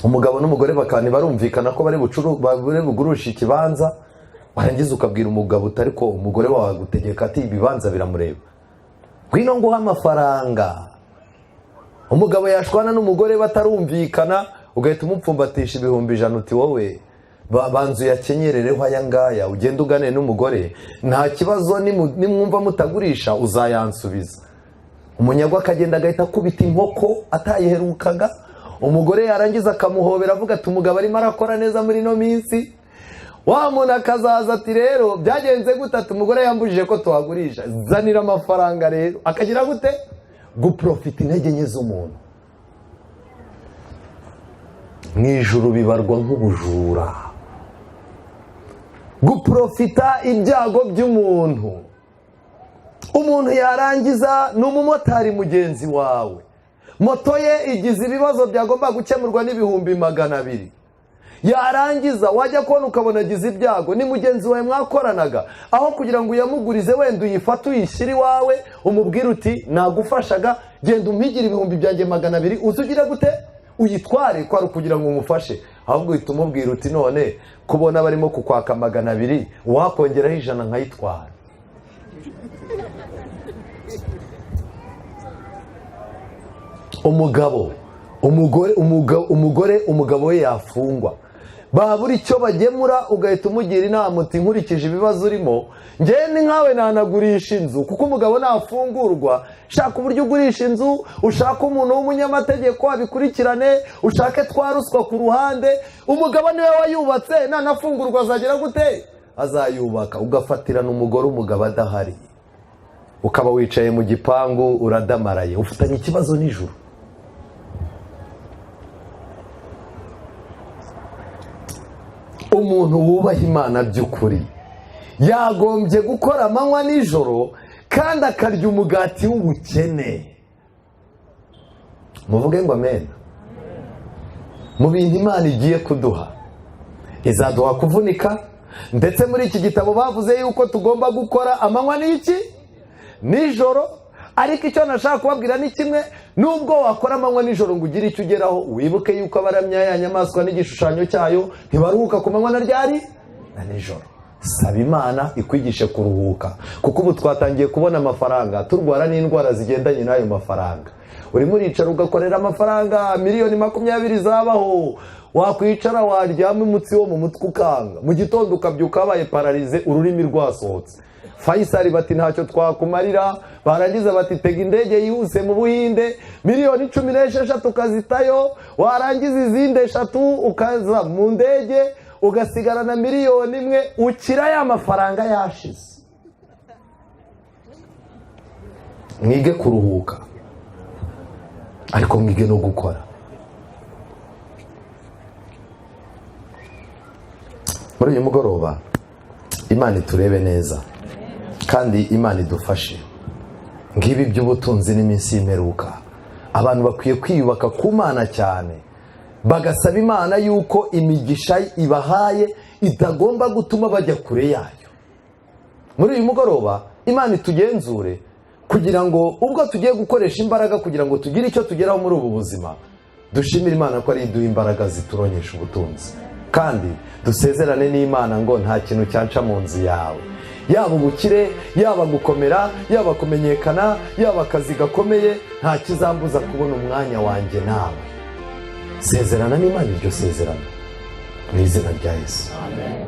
Umugabo n'umugore bakaba barumvikana ko bari bugurisha ikibanza, warangiza ukabwira umugabo utari ko umugore wawe agutegeka ati ibibanza biramureba, ngwino nguhe amafaranga. Umugabo yashwana n'umugore batarumvikana, ugahita umupfumbatisha 100,000 uti wowe banzu yakenyerereho aya ngaya, ugenda ugane n'umugore nta kibazo, nimwumva mutagurisha uzayansubiza. Umunyagwa akagenda agahita akubita inkoko atayiherukaga. Umugore yarangiza akamuhobera avuga ati umugabo arimo arakora neza muri ino minsi. Wa muntu akazaza ati rero byagenze gute? Ati umugore yambujije ko tuhagurisha, zanira amafaranga rero. Akagira gute? Guprofita intege nke z'umuntu. Mu ijuru bibarwa nk'ubujura. Guprofita ibyago by'umuntu. Umuntu yarangiza ni umumotari mugenzi wawe, moto ye igize ibibazo byagomba gukemurwa n'200,000, yarangiza wajya kubona ukabona agize ibyago, ni mugenzi wawe mwakoranaga, aho kugira ngo uyamugurize wenda uyifate uyishyire iwawe umubwire uti nagufashaga, genda umpigire 200,000 uze ugire gute uyitware, ko ari ukugira ngo umufashe. Ahubwo uhita umubwira uti none kubona barimo kukwaka 200 wakongeraho 100 nkayitwara. Umugabo umugore umugore umugabo we yafungwa, babura icyo bagemura, ugahita umugira inama uti nkurikije ibibazo urimo njyewe ni nkawe nanagurisha inzu, kuko umugabo nafungurwa shaka uburyo ugurisha inzu, ushake umuntu w'umunyamategeko abikurikirane, ushake twa ruswa ku ruhande. Umugabo niwe wayubatse, nanafungurwa azagera gute? Azayubaka. Ugafatirana umugore umugabo adahari, ukaba wicaye mu gipangu uradamaraye, ufitanye ikibazo nijoro. Umuntu wubaha Imana by'ukuri yagombye gukora amanywa nijoro kandi akarya umugati w'ubukene. Muvuge ngo amen. Mu bintu Imana igiye kuduha, izaduha kuvunika, Ndetse muri iki gitabo bavuze yuko tugomba gukora amanywa n'iki nijoro. Ariko icyo nashaka kubabwira ni kimwe, nubwo wakora amanywa nijoro ngo ugire icyo ugeraho, wibuke yuko abaramya ya nyamaswa n'igishushanyo cyayo ntibaruhuka ku manywa na ryari na nijoro. Saba Imana ikwigishe kuruhuka, kuko ubu twatangiye kubona amafaranga turwara n'indwara zigendanye n'ayo mafaranga. Urimo uricara ugakorera amafaranga 20 miliyoni zabaho, wakwicara waryama umutsi wo mu mutwe ukanga, mu gitondo ukabyuka wabaye paralysé, ururimi rwasohotse. Faisal bati ntacyo twakumarira, barangiza bati tega indege yihuse mu Buhinde, 16 miliyoni ukazitayo, warangiza izindi 3 ukaza mu ndege ugasigarana 1 miliyoni, ukira ya mafaranga yashize. Mwige kuruhuka, ariko mwige no gukora. Muri uyu mugoroba Imana iturebe neza kandi Imana idufashe. Ngibi by'ubutunzi n'iminsi y'imperuka, abantu bakwiye kwiyubaka ku Mana cyane, bagasaba Imana yuko imigisha ibahaye itagomba gutuma bajya kure yayo. Muri uyu mugoroba Imana itugenzure, kugira ngo ubwo tugiye gukoresha imbaraga kugira ngo tugire icyo tugeraho muri ubu buzima, dushimire Imana ko ari iduha imbaraga zituronyesha ubutunzi, kandi dusezerane n'Imana ngo nta kintu cyanca mu nzu yawe, yaba ubukire, yaba gukomera, yaba kumenyekana, yaba akazi gakomeye, nta kizambuza kubona umwanya wanjye nawe. Sezerana n'Imana iryo sezerano mu izina rya Yesu. Amen.